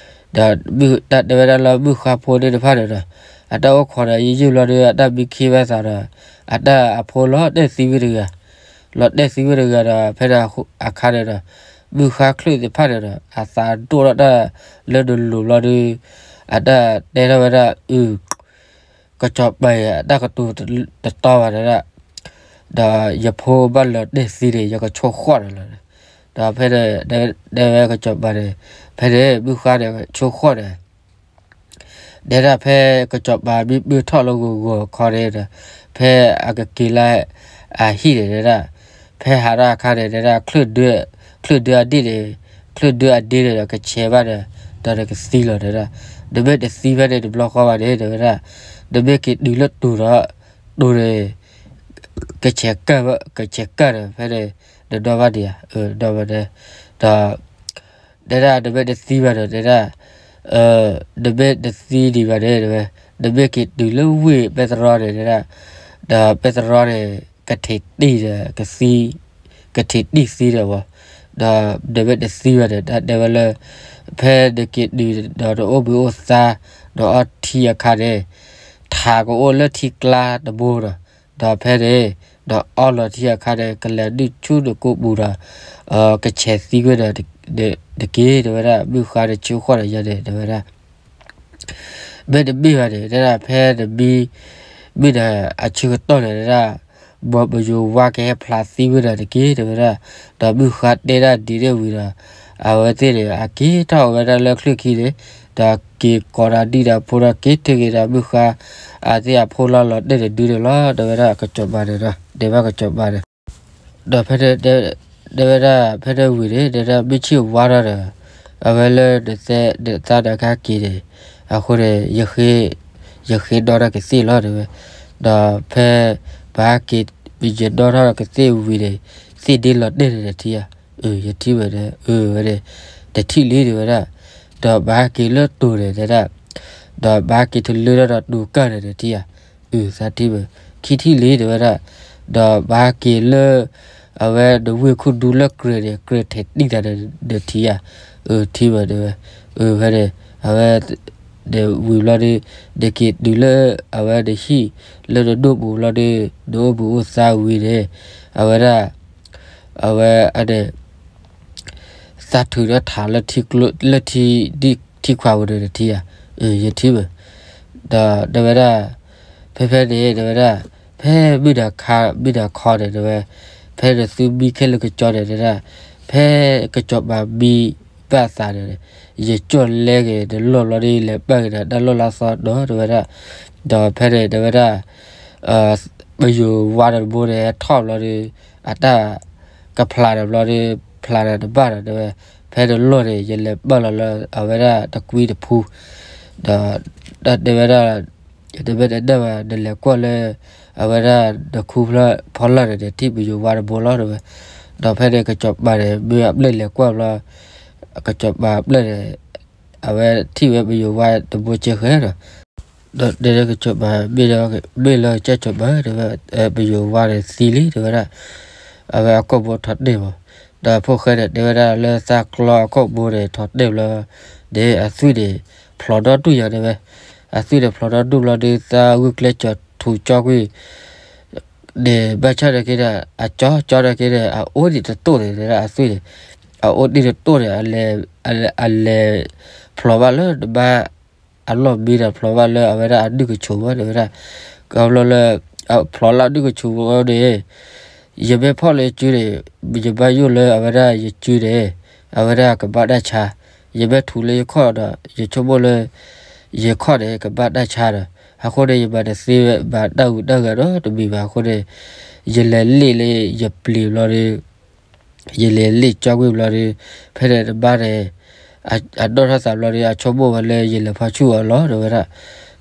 တၢ်တဲဝဲဒၣ်လၢမုၢ်ဃါဖိသ့ၣ်တဖၣ်န့ၣ်ဒီး အတၢ်အိၣ်ခိးဒီးယံာ်ယံာ်ဘျီဒီး အတၢ်မံခံဘၣ်သးဒီး အတၢ်အဖိလီၤတဲာ်သံဝဲတဂၤ, လီၤတဲာ်သံဝဲတဂၤဒီး ဖဲန့ၣ်အခါန့ၣ်ဒီး မုၢ်ဃါချၢၣ်သ့ၣ်တဖၣ်န့ၣ်ဒီး အသးဒိၣ်ထီၣ်တၢ်လၢနလိၤဘျီဒီး အတၢ်တဲထီၣ်ဝဲဒၣ် အု ကစီၤပၤအံၤ အတၢ်ကတိၤတတီဘၣ်တဲဒၣ်, ဒီးယဖိဘၣ်လီၤတဲာ်သံန့ၣ် ယကဆိၣ်ဃီၣ်ဒီးလီၤ. ဒီးဖဲန့ၣ် တဲဝဲကစီၤပၤန့ၣ်, ဖဲန့ၣ် မုၢ်ဃါန့ၣ် ဆိၣ်ဃီၣ်န့ၣ် တဲဒၣ်ဖဲကစီၤပၤမံပၢၢ်ထီၣ်လၢဂီၤဂီၤခီန့ၣ်ဒီး ဖဲအကက့ၤလၢအဟံၣ်န့ၣ်တဲဒၣ်, ဖဲဟးထီၣ်အခါန့ၣ်တဲဒၣ် ချၢၣ်ဒၢအဒ့ၣ်န့ၣ်, ချၢၣ်ဒၢအဒ့ၣ်န့ၣ်ဒီး ကဆဲးဘၣ်ဒီး ဒီးနကသံလီၤတဲဒၣ်. နမ့ၢ်တသံဖဲန့ၣ်တဘျီဃီဘၣ်န့ၣ် တဲဝဲဒၣ်, နမ့ၢ်က့ၤတုၤလၢတိၤဒီး တိၤန့ၣ် ကဆဲးကၢ်, ကဆဲးကၢ်ဒီး ဖဲန့ၣ် နနီၣ်ဘၣ်ဒံးဧါ, ဒီးဝဲဒၣ်, ဒီး တဲဒၣ် နမ့ၢ်တသံဘၣ်ဒီး တဲဒၣ်, နမ့ၢ်တသံဒံးဘၣ်န့ၣ် တဲဝဲ, နမ့ၢ်က့ၤတုၤလၢဝ့ၢ်ပဲတြီန့ၣ် တဲဒၣ်, ဒီးပဲတြီန့ၣ် ကထံးတံၢ်ဒီး ကသံ, ကထံးတံၢ်သံဒီးဝဲ, ဒီးနမ့ၢ်တသံဘၣ်ဒီး တၢ်တဲဝဲလၢ ဖဲနက့ၤတုၤဒီး နအိၣ်ဘှံးအိၣ်သါ, နအီထံအခါန့ၣ် ထးကအိၣ်လၢထံကျါတဘိဒီး, ဒီးဖဲန့ၣ် နအီလီၤထံအခါန့ၣ် ကလဲၤဒုးဆူနကိာ်ပူၤဒီး ကဆဲးသံကွံာ်ဒီးတက့ၢ် တဲဝဲဒၣ်. မုၢ်ဃါန့ၣ်ဆိၣ်ဃီၣ်ဒီးယၤန့ၣ် တဲဝဲဒၣ်, မ့တမ့ၢ်ဘၣ်န့ၣ် တဲဒၣ် ဖဲနမံ, မ့ၢ်ဒီးအဆၢကတီၢ်န့ၣ် တဲဒၣ်, မ်ပယိၤဝါကဟဲဖျါသံကွံာ်ဒီးတက့ၢ် တဲဝဲဒၣ်. ဒီးမုၢ်ဃါတဲဒၣ်ဒ်န့ၣ်ဝံၤဒီး အဝဲသ့ၣ်န့ၣ် အက့ၤထီၣ်ဝဲဒၣ်လၢချၢၣ်ခံန့ၣ်, ဒီးက့ၤကိးဒီးဒံၣ်ဒီးဖိဒီးက့ၤထုးက့ၤဒီးမုၢ်ဃါ အသ့ၣ်အဖိလီၤလီၤတဲာ်တဒုန့ၣ်လီၤ တဲဝဲဒၣ် ကစီၤပၤန့ၣ်ဒီး တဲဘၣ်ကစီၤပၤန့ၣ် ဒီးဖဲ တဲဝဲဒၣ် ဖဲန့ၣ်ဝံၤန့ၣ် တဲဒၣ် မုၢ်ဆ့ၣ်ဝါထီၣ်ဒီး အဝဲလၢနသးဒီးကဟဲက့ၤန့ၣ် အဃိန့ၣ် ယဃ့ဒီးနၤကသ့ၣ်လီၤ တဲဝဲ. ဒီးဖဲ ပဟဲက့ၤ ပယီၤဒီထီၣ်ကသ့ၣ်ဝံၤန့ၣ် သ့ၣ်ဒ့လီၤတဲာ်န့ၣ် နထံၣ်ဧါ. အၢ ယထံၣ်ဝဲဒၣ် အၢ ဝဲန့ၣ် တထံၣ်လံ တဲဝဲဒၣ်. ဒီးပဟဲက့ၤလၢတိၤန့ၣ် တဲဒၣ် ဒီးပဟဲက့ၤတလၢထီၣ်ဒီးတိၤကၢ်န့ၣ် နထံၣ်ဧါ. အၢ သးထံၣ်ဝဲ ခံထံၣ်လံ တဲဝဲဒၣ်. ဒီးပဟဲက့ၤလၢ အဝဲနဝ့ၢ်ခူၣ်ဒူလၢကြၢးန့ၣ် ကြၢးထဲးတံၢ်သးန့ၣ် နထံၣ်ဧါ. အၢ ထံၣ်ဝဲ တဲဝဲ. အၢ ဖဲန့ၣ် အဝဲ ဒီးဝံၤဘျီဒီး နက့ၤတုၤလၢအဝဲနဟံၣ် လၢနဒိၣ်ပူၤဘျီဒီး နအိၣ်ဘှံးအိၣ်သါဝံၤန့ၣ် အဝဲဒၣ် အဝဲအန့ၣ် သးထုးဒီးထးလၢထံကျိ လၢထံဒံၣ်ထံခွးပူၤန့ၣ် နထံၣ်ဧါ. အၢ ယထံၣ်ဝဲ. ဒီးတဲဝဲဒၣ် ဖဲဖဲန့ၣ် တဲဝဲဒၣ် ဖဲမုၢ်နၤခါ မုၢ်နၤခီန့ၣ် တဲဝဲ ဖဲနသုမံခဲလၢာ်ကကၠီန့ၣ် တဲဒၣ် ဖဲကစီၤပၤမံဘၣ်သးန့ၣ် ယကၠီၣ်လဲက့ၤနလီၢ်ဘျီဒီး ယလဲၤပာ်က့ၤနၤတၢ်လီၢ်လၢအသီဒီး တဲဝဲဒၣ်. ဒီးဖဲန့ၣ် တဲဝဲဒၣ် ပယိၤဝါဒီးတဘိန့ၣ် ဟဲထီၣ်ဘျီဒီး အတၢ်ကဖျါန့ၣ်ဘျီဒီး ဖျါန့ၣ်တဘၣ်ဒီး တဲဝဲ ဖဲနလီၢ်န့ၣ် ယလဲၤပာ်လီၤလၢအဝဲဒၣ်တကွံတဖု ဒီး တၢ်တဲဝဲဒၣ် ယတမ့ၢ်တဒၣ်ဘၣ် နလဲၤကွၢ်လၢ အဝဲဒၣ်နခူဖီလာ်န့ၣ် နထံၣ်ပယိၤဝါတဘိလီၤ တဲဝဲ. ဒီးဖဲန့ၣ်ကစီၤပၤန့ၣ် မ့ၢ်အပျဲၢ်လဲၤကွၢ်ဘျီ ကစီၤပၤအပျဲၢ်န့ၣ် အဝဲထံၣ်ဝဲပယိၤဝါတဘိစ့ၢ်ကီးဒီး ဒီးတဲကစီၤပၤ မ့ၢ်လၢကစၢ်ကစီၤပၤ တဲဝဲ ပယိၤဝါန့ၣ်သံလံ တဲဝဲဒၣ် အဝဲအကိာ်ဘိထီၣ်တဲာ်မး ဒီးဖိၣ်ဃဲန့ၣ် တဲဝဲဒၣ်လၢသးကျီအကိာ်ဘိန့ၣ် ထီၣ်တဲာ်ဘျီ န့ၣ် အသွံၣ်န့ၣ် ဖျိးဒီဒူၣ်ညါ တဲဝဲ အသွံၣ်န့ၣ်ဖျိးဒီဒူၣ်ဘျီဒီး သးဂုာ်ကျဲးစၢးထူးကၠီကွံာ် န့ၣ် ဘၣ်ဆၣ်နာ်က့ဒီး အကၠီကၠီနာ်က့ဒီး အအိၣ်ဒံးတတိၢ်န့ၣ် တဲဝဲဒၣ်အသွံၣ်န့ၣ် အအိၣ်ဒံးတတိၢ်န့ၣ် အလဲၤ အလဲၤဖျိးဘၣ်လၢတဘၣ် အလီၢ်မံဒီးဖျိးဘၣ်လၢအဝဲဒၣ်အဒုၣ်ကဆိးမး တဲဝဲဒၣ် ခီဖျိလၢ ဖျိးလၢဒုၣ်ကဆူးန့ၣ်, ယမ့ၢ်ဖီၣ်လၢယစုန့ၣ်, ယဘၣ်ယိၣ်လၢအဝဲဒၣ်ယစုန့ၣ်, အဝဲဒၣ်ကဘၣ်တၢ်ဆါ, ယမ့ၢ်ထူးလၢယခီၣ်ဒီး ယဆိကမိၣ်လၢ ယခီၣ်န့ၣ် ကဘၣ်တၢ်ဆါဒီး, အဃိန့ၣ် ယမၤတသ့ဝဲဘၣ်တၢ်ဂုၤတၢ်ဂၤနီတမံၤဘၣ်အဃိန့ၣ်, ယလဲၤလ့ၣ်လၢယပျံၤဘျီဒီး ယလဲၤလ့ၣ်ကၠီကွံာ်ဘျီဒီး, ဖဲန့ၣ်တဘၣ်န့ၣ်, အနီၣ်ထီၣ်သးဘျီဒီး အဆိကမိၣ်ဝဲလၢယလဲၤဖီဆူၣ်အီၤလီၤ တဲဝဲဒၣ်,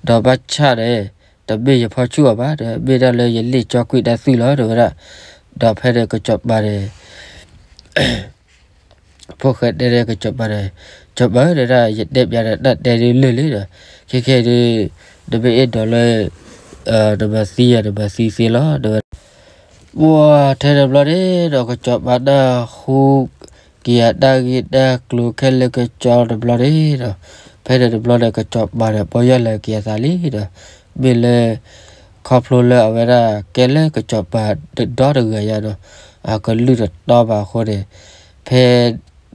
ဒီးဘၣ်ဆၣ်န့ၣ်, တမ့ၢ်ယဖီဆူၣ်အီၤဘၣ်, မ့ၢ်ဒၣ်လၢယလ့ၣ်ကၠီကွံာ်တၢ်သွံၣ်လီၤ တဲဝဲဒၣ်, ဒီးဖဲန့ၣ်ကစီၤပၤန့ၣ် ဖိၣ်ဃဲတဲန့ၣ်ကစီၤပၤန့ၣ်, ကစီၤပၤဧၢ တဲဒၣ် ယတဲပျးဒီးတၢ်တဲဒ်လၢာ်လံဒီး, ခဲခဲအံၤဒုး, နမ့ၢ်အဲၣ်ဒိးလၢ နမၤသံယၤ နမၤသံသ့လီၤ တဲဝဲဒၣ်. ပှၢ်ထဲန့ၣ်ဘျီန့ၣ်ဒီး ကစီၤပၤနၢ်ဟူက့ၤအတၢ်ဂ့ၢ်တၢ်ကျိၤခဲလၢာ်ကစီၤတဘျီန့ၣ်ဒီး, ဖဲန့ၣ်တဘျီန့ၣ် ကစီၤပၤန့ၣ် ပီၢ်ယၢ်လၢက့ၤအသးလံဒီး, မ့ၢ်လၢ ခီဖျိလၢအဝဲဒၣ်ကဲလၢကစီၤပၤတဒီတဂၤညါဒီး, အကလုၢ်တတီဘၣ်အဃိန့ၣ်, ဖဲ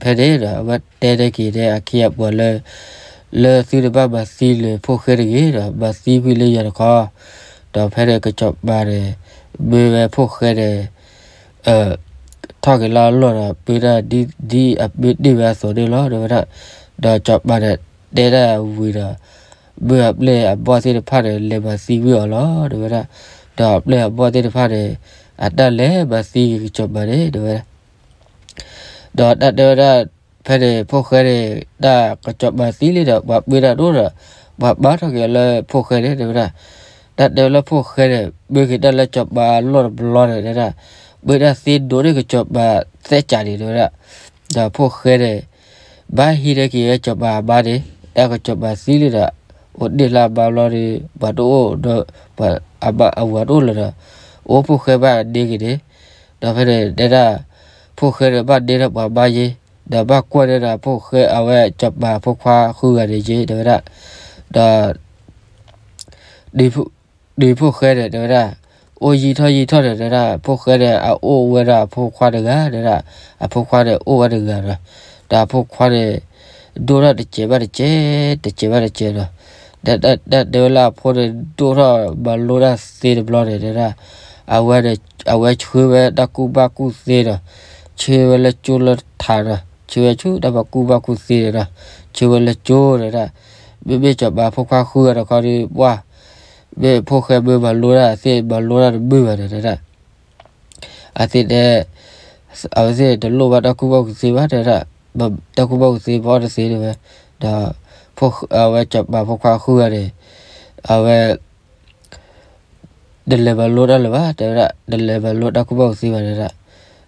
ဖဲန့ၣ်ဒီး အဝဲတဲန့ၢ်က့ၤန့ၣ် အခ့အပှၤလၢ လၢသုတဘၣ်မၤသံလၢဖိၣ်ဃဲတဂ့ၤဒီး မၤသံကွံာ်လၢယၤတခီ, ဒီးဖဲန့ၣ်ကစီၤပၤန့ၣ် မ့ၢ်ဝဲဖိၣ်ဃဲန့ၣ် ထီၣ်က့ၤလၢအလီၢ်ဒီး ပၢတၢ်ဒ်အပၢတ့ၢ်ဝဲအသိးန့ၣ်လီၤ တဲဝဲဒၣ်. ဒီးစီၤပၤန့ၣ် တဲဒၣ်ဝံၤဒီး မ့ၢ်အပျဲၢ်အဘီၣ်သ့ၣ်တဖၣ်န့ၣ် လဲၤမၤသံကွံာ်အီၤလီၤ တဲဝဲဒၣ်. ဒီးအပျဲၢ်အဘီၣ်သ့ၣ်တဖၣ်န့ၣ် အတၢ်လဲၤမၤသံကစီၤပၤန့ၣ် တဲဝဲဒၣ်. ဒီးတၢ်တဲဝဲဒၣ် ဖဲန့ၣ်ဖိၣ်ဃဲန့ၣ် တၢ်ကစီၤပၤသံလံဒီး ပှၤပၢတၢ်ဒိၣ်ဒီး ပှၤဘါထီၣ်က့ၤအီၤလၢဖိၣ်ဃဲန့ၣ် တဲဝဲဒၣ်. တၢ်တဲဝဲလၢဖိၣ်ဃဲန့ၣ် ပၢက့ၤတၢ်လၢစီၤပၤအလီၢ်တဘျီန့ၣ် တဲဒၣ်, ပၢတၢ်သ့ဒိးန့ၢ်ကစီၤပၤသဲကးန့ၣ် တဲဝဲဒၣ်. ဒီးဖိၣ်ဃဲန့ၣ် ဘၣ်ဟံးန့ၢ်က့ၤဝဲစီၤပၤအမါန့ၣ်, တၢ်ကစီၤပၤသံလံဒီး အိၣ်တ့ၢ်လၢအမါဘျီဒီး ပှၤတအိၣ်ဒီး ပှၤအဝၤတအိၣ်လၢၤဒီး အိၣ်ဖိၣ်ဃဲဘၣ်ဒ့က့ၤန့ၣ်, ဒီးဖဲန့ၣ်တဲဒၣ် ဖိၣ်ဃဲန့ၣ်ဘၣ်ဒ့ထီၣ်ပှၤမါယ့, ဒီးဘၣ်ကွၢ်န့ၢ်ဒီးဖိၣ်ဃဲ အဝဲစီၤပၤဖိခွါဃုဂၤန့ၣ်ယ့ တဲဝဲဒၣ်. ဒီး ဒ်ဖိၣ်ဃဲန့ၣ် တဲဝဲဒၣ်, အိၣ်ယံာ်ထီၣ်ယံာ်ထီၣ်န့ၣ် တဲဒၣ် ဖိၣ်ဃဲန့ၣ် အအိၣ်ဝဲဒၣ်အဖိခွါတဂၤ တဲဒၣ်, အဖိခွါန့ၣ် အိၣ်ဝဲတဂၤဒီး, ဒီးအဖိခွါန့ၣ် ဒိၣ်ထီၣ်တစဲးဘၣ်တစဲး, တစဲးဘၣ်တစဲးဒီး, တၢ်တဲဝဲလၢအဖိန့ၣ် ဒိၣ်ထီၣ်မၤလိတၢ်သ့တဘျီန့ၣ် တဲဒၣ်, အဝဲ အဝဲဆှၢဝဲတၢ်ကူၣ်ဘၣ်ကူၣ်သ့ဒီး, ဆှၢဝဲလၢကၠိလၢထးဒီး, ဆှၢဝဲဆူတၢ်ကူၣ်ဘၣ်ကူၣ်သ့န့ၣ်ဒီး, ဆှၢဝဲလၢကၠိ တဲဒၣ်, မ့မ့ၢ်စီၤပၤဖိခွါဃုဂၤတခီဒီး ပှၢ် မ့ၢ်ဖိၣ်ဃဲမ့ၢ်မၤလိတၢ်သ့ မၤလိတၢ်တမုာ်ဘၣ်န့ၣ် တဲဒၣ်. အဝဲသ့ၣ်တဲ, အဝဲသ့ၣ်တလိၣ်ဘၣ်တၢ်ကူၣ်ဘၣ်ကူၣ်သ့ဘၣ် တဲဒၣ်, တၢ်ကူၣ်ဘၣ်ကူၣ်သ့ဘၣ်အီၣ်တသ့ တဲဝဲ, ဒီး အဝဲစီၤပၤဖိခွါဃုဂၤန့ၣ်, အဝဲ တလဲၤမၤလိတၢ်လၢၤဘၣ် တဲဝဲဒၣ်, တလဲၤမၤလိတၢ်ကူၣ်ဘၣ်ကူၣ်သ့ဘၣ် တဲဒၣ်.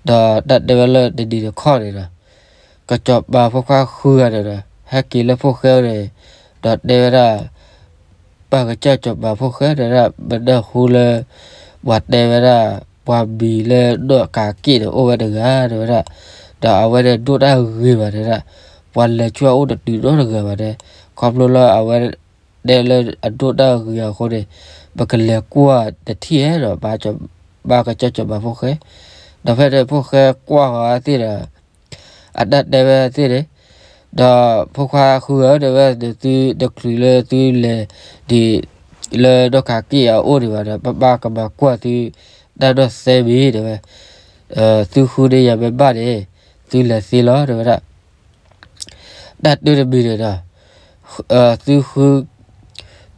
ဒီးတၢ်တဲဝဲလၢတနံၤတခီန့ၣ်ဒီး, ကစီၤပၤဖိခွါဃုဂၤန့ၣ်ဒီး ဟဲက့ၤလၢဖိၣ်ဃဲန့ၣ်, ဒီးတဲဝဲဒၣ် ပၢ်ကစၢ်စီၤပၤဖိၣ်ဃဲ တဲဒၣ် ပနၢ်ဟူလၢ ပှၤတဲဝဲဒၣ် ပှၤမံၤလၢနီၢ်ကးက့ၣ်န့ၣ် အိၣ်ဝဲတဂၤ တဲဝဲဒၣ်, ဒီးအဝဲန့ၣ်ဒိၣ်တၢ်ဂ့ၤဘၣ် တဲဒၣ်, ပှၤလဲၤဆူအအိၣ်တတုၤနီတဂၤဘၣ်န့ၣ်, ခီဖျိလၢအဝဲ တဲလၢအဒိၣ်တၢ်ဂ့ၤအဃိန့ၣ်, ပကလဲၤကွၢ်တထံၣ်ဧါဒီး ပၢ်ကစၢ်စီၤပၤဖိၣ်ဃဲ, ဒီးဖဲန့ၣ်ဖိၣ်ဃဲကွၢ်ဃီၤအသ့ၣ်ဒီး အတၢ်တဲဝဲသ့ၣ်န့ၣ်, ဒီးဖိခွါဃုဂၤ တဲဝဲ သုတချုးလၢသုလဲၤဒ် လၢနီၢ်ကးက့ၣ်အအိၣ်ဒံးဘၣ်ဒီး ပၢ်ဘၣ်ကမၤကွၢ်သု တၢ်နီၢ်သဲမံၤ တဲဝဲ, သုဃုန့ၢ်ယၤမ့ၢ်ဘၣ်န့ၣ် သုလဲၤသ့လီၤ တဲဝဲဒၣ်. တၢ်တုတမံၤန့ၣ်ဒီး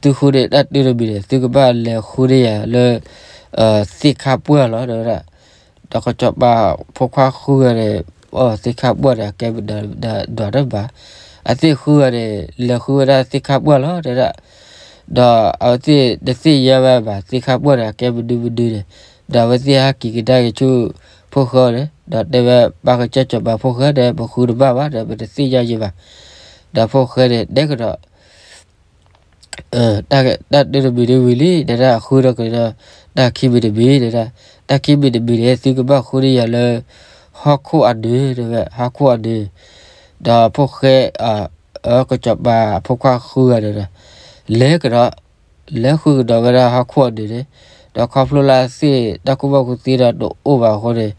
သုဃုန့ၢ်တၢ်တုတမံၤန့ၣ် သုကဘၣ်လဲၤဃုန့ၢ်ယၤလၢ သ့ၣ်ခါပှၢ်လီၤ တဲဝဲဒၣ်. ဒီးကစီၤပၤဖိခွါဃုဂၤန့ၣ် သ့ၣ်ခါပှၢ်န့ၣ် အကဲမနုၤဒွးတဘၣ်, အသ့ၣ်ဃုဂၤန့ၣ် လဲၤဃုဝဲဒၣ်သ့ၣ်ခါပှၢ်လီၤ တဲဝဲဒၣ်. ဒီးအဝဲသ့ၣ်တသ့ၣ်ညါဝဲဘၣ် သ့ၣ်ခါပှၢ်န့ၣ် အကဲမနုၤမနုၤန့ၣ်, ဒီးအဝဲသ့ၣ်ဟဲက့ၤကဒါက့ၤဆူဖိၣ်ဃဲန့ၣ် ဒီးတဲဝဲ ပၢ်ကစၢ်စီၤပၤဖိၣ်ဃဲန့ၣ် ပဃုတဘၣ်ဘၣ်ဒီး ပတသ့ၣ်ညါယံၤဘၣ်. ဒီးဖိၣ်ဃဲန့ၣ် တဲကဒီး တၢ်တုတမံၤန့ၣ်ဝံၤလံ တဲဒၣ် ဃုဒီးက့ၤဒီး တၢ်ခံမံၤတမံၤ တဲဒၣ်, တၢ်ခံမံၤတမံၤန့ၣ် သုကဘၣ်ဃုန့ၢ်ယၤလၢ ဟီၣ်ခိၣ်အနၢၤ တဲဝဲ ဟီၣ်ခိၣ်အနၢၤ, ဒီးဖိၣ်ဃဲ ကစီၤပၤဖိခွါဃုဂၤန့ၣ်ဒီး လဲၤကဒီး လဲၤဃုကဒီးဝဲဒၣ်ဟီၣ်ခိၣ်အနၢၤန့ၣ်, ဒီးခီဖျိလၢအသ့ၣ်တၢ်ကူၣ်ဘၣ်ကူၣ်သ့ဒီးတအိၣ်ဘၣ်အဃိန့ၣ်,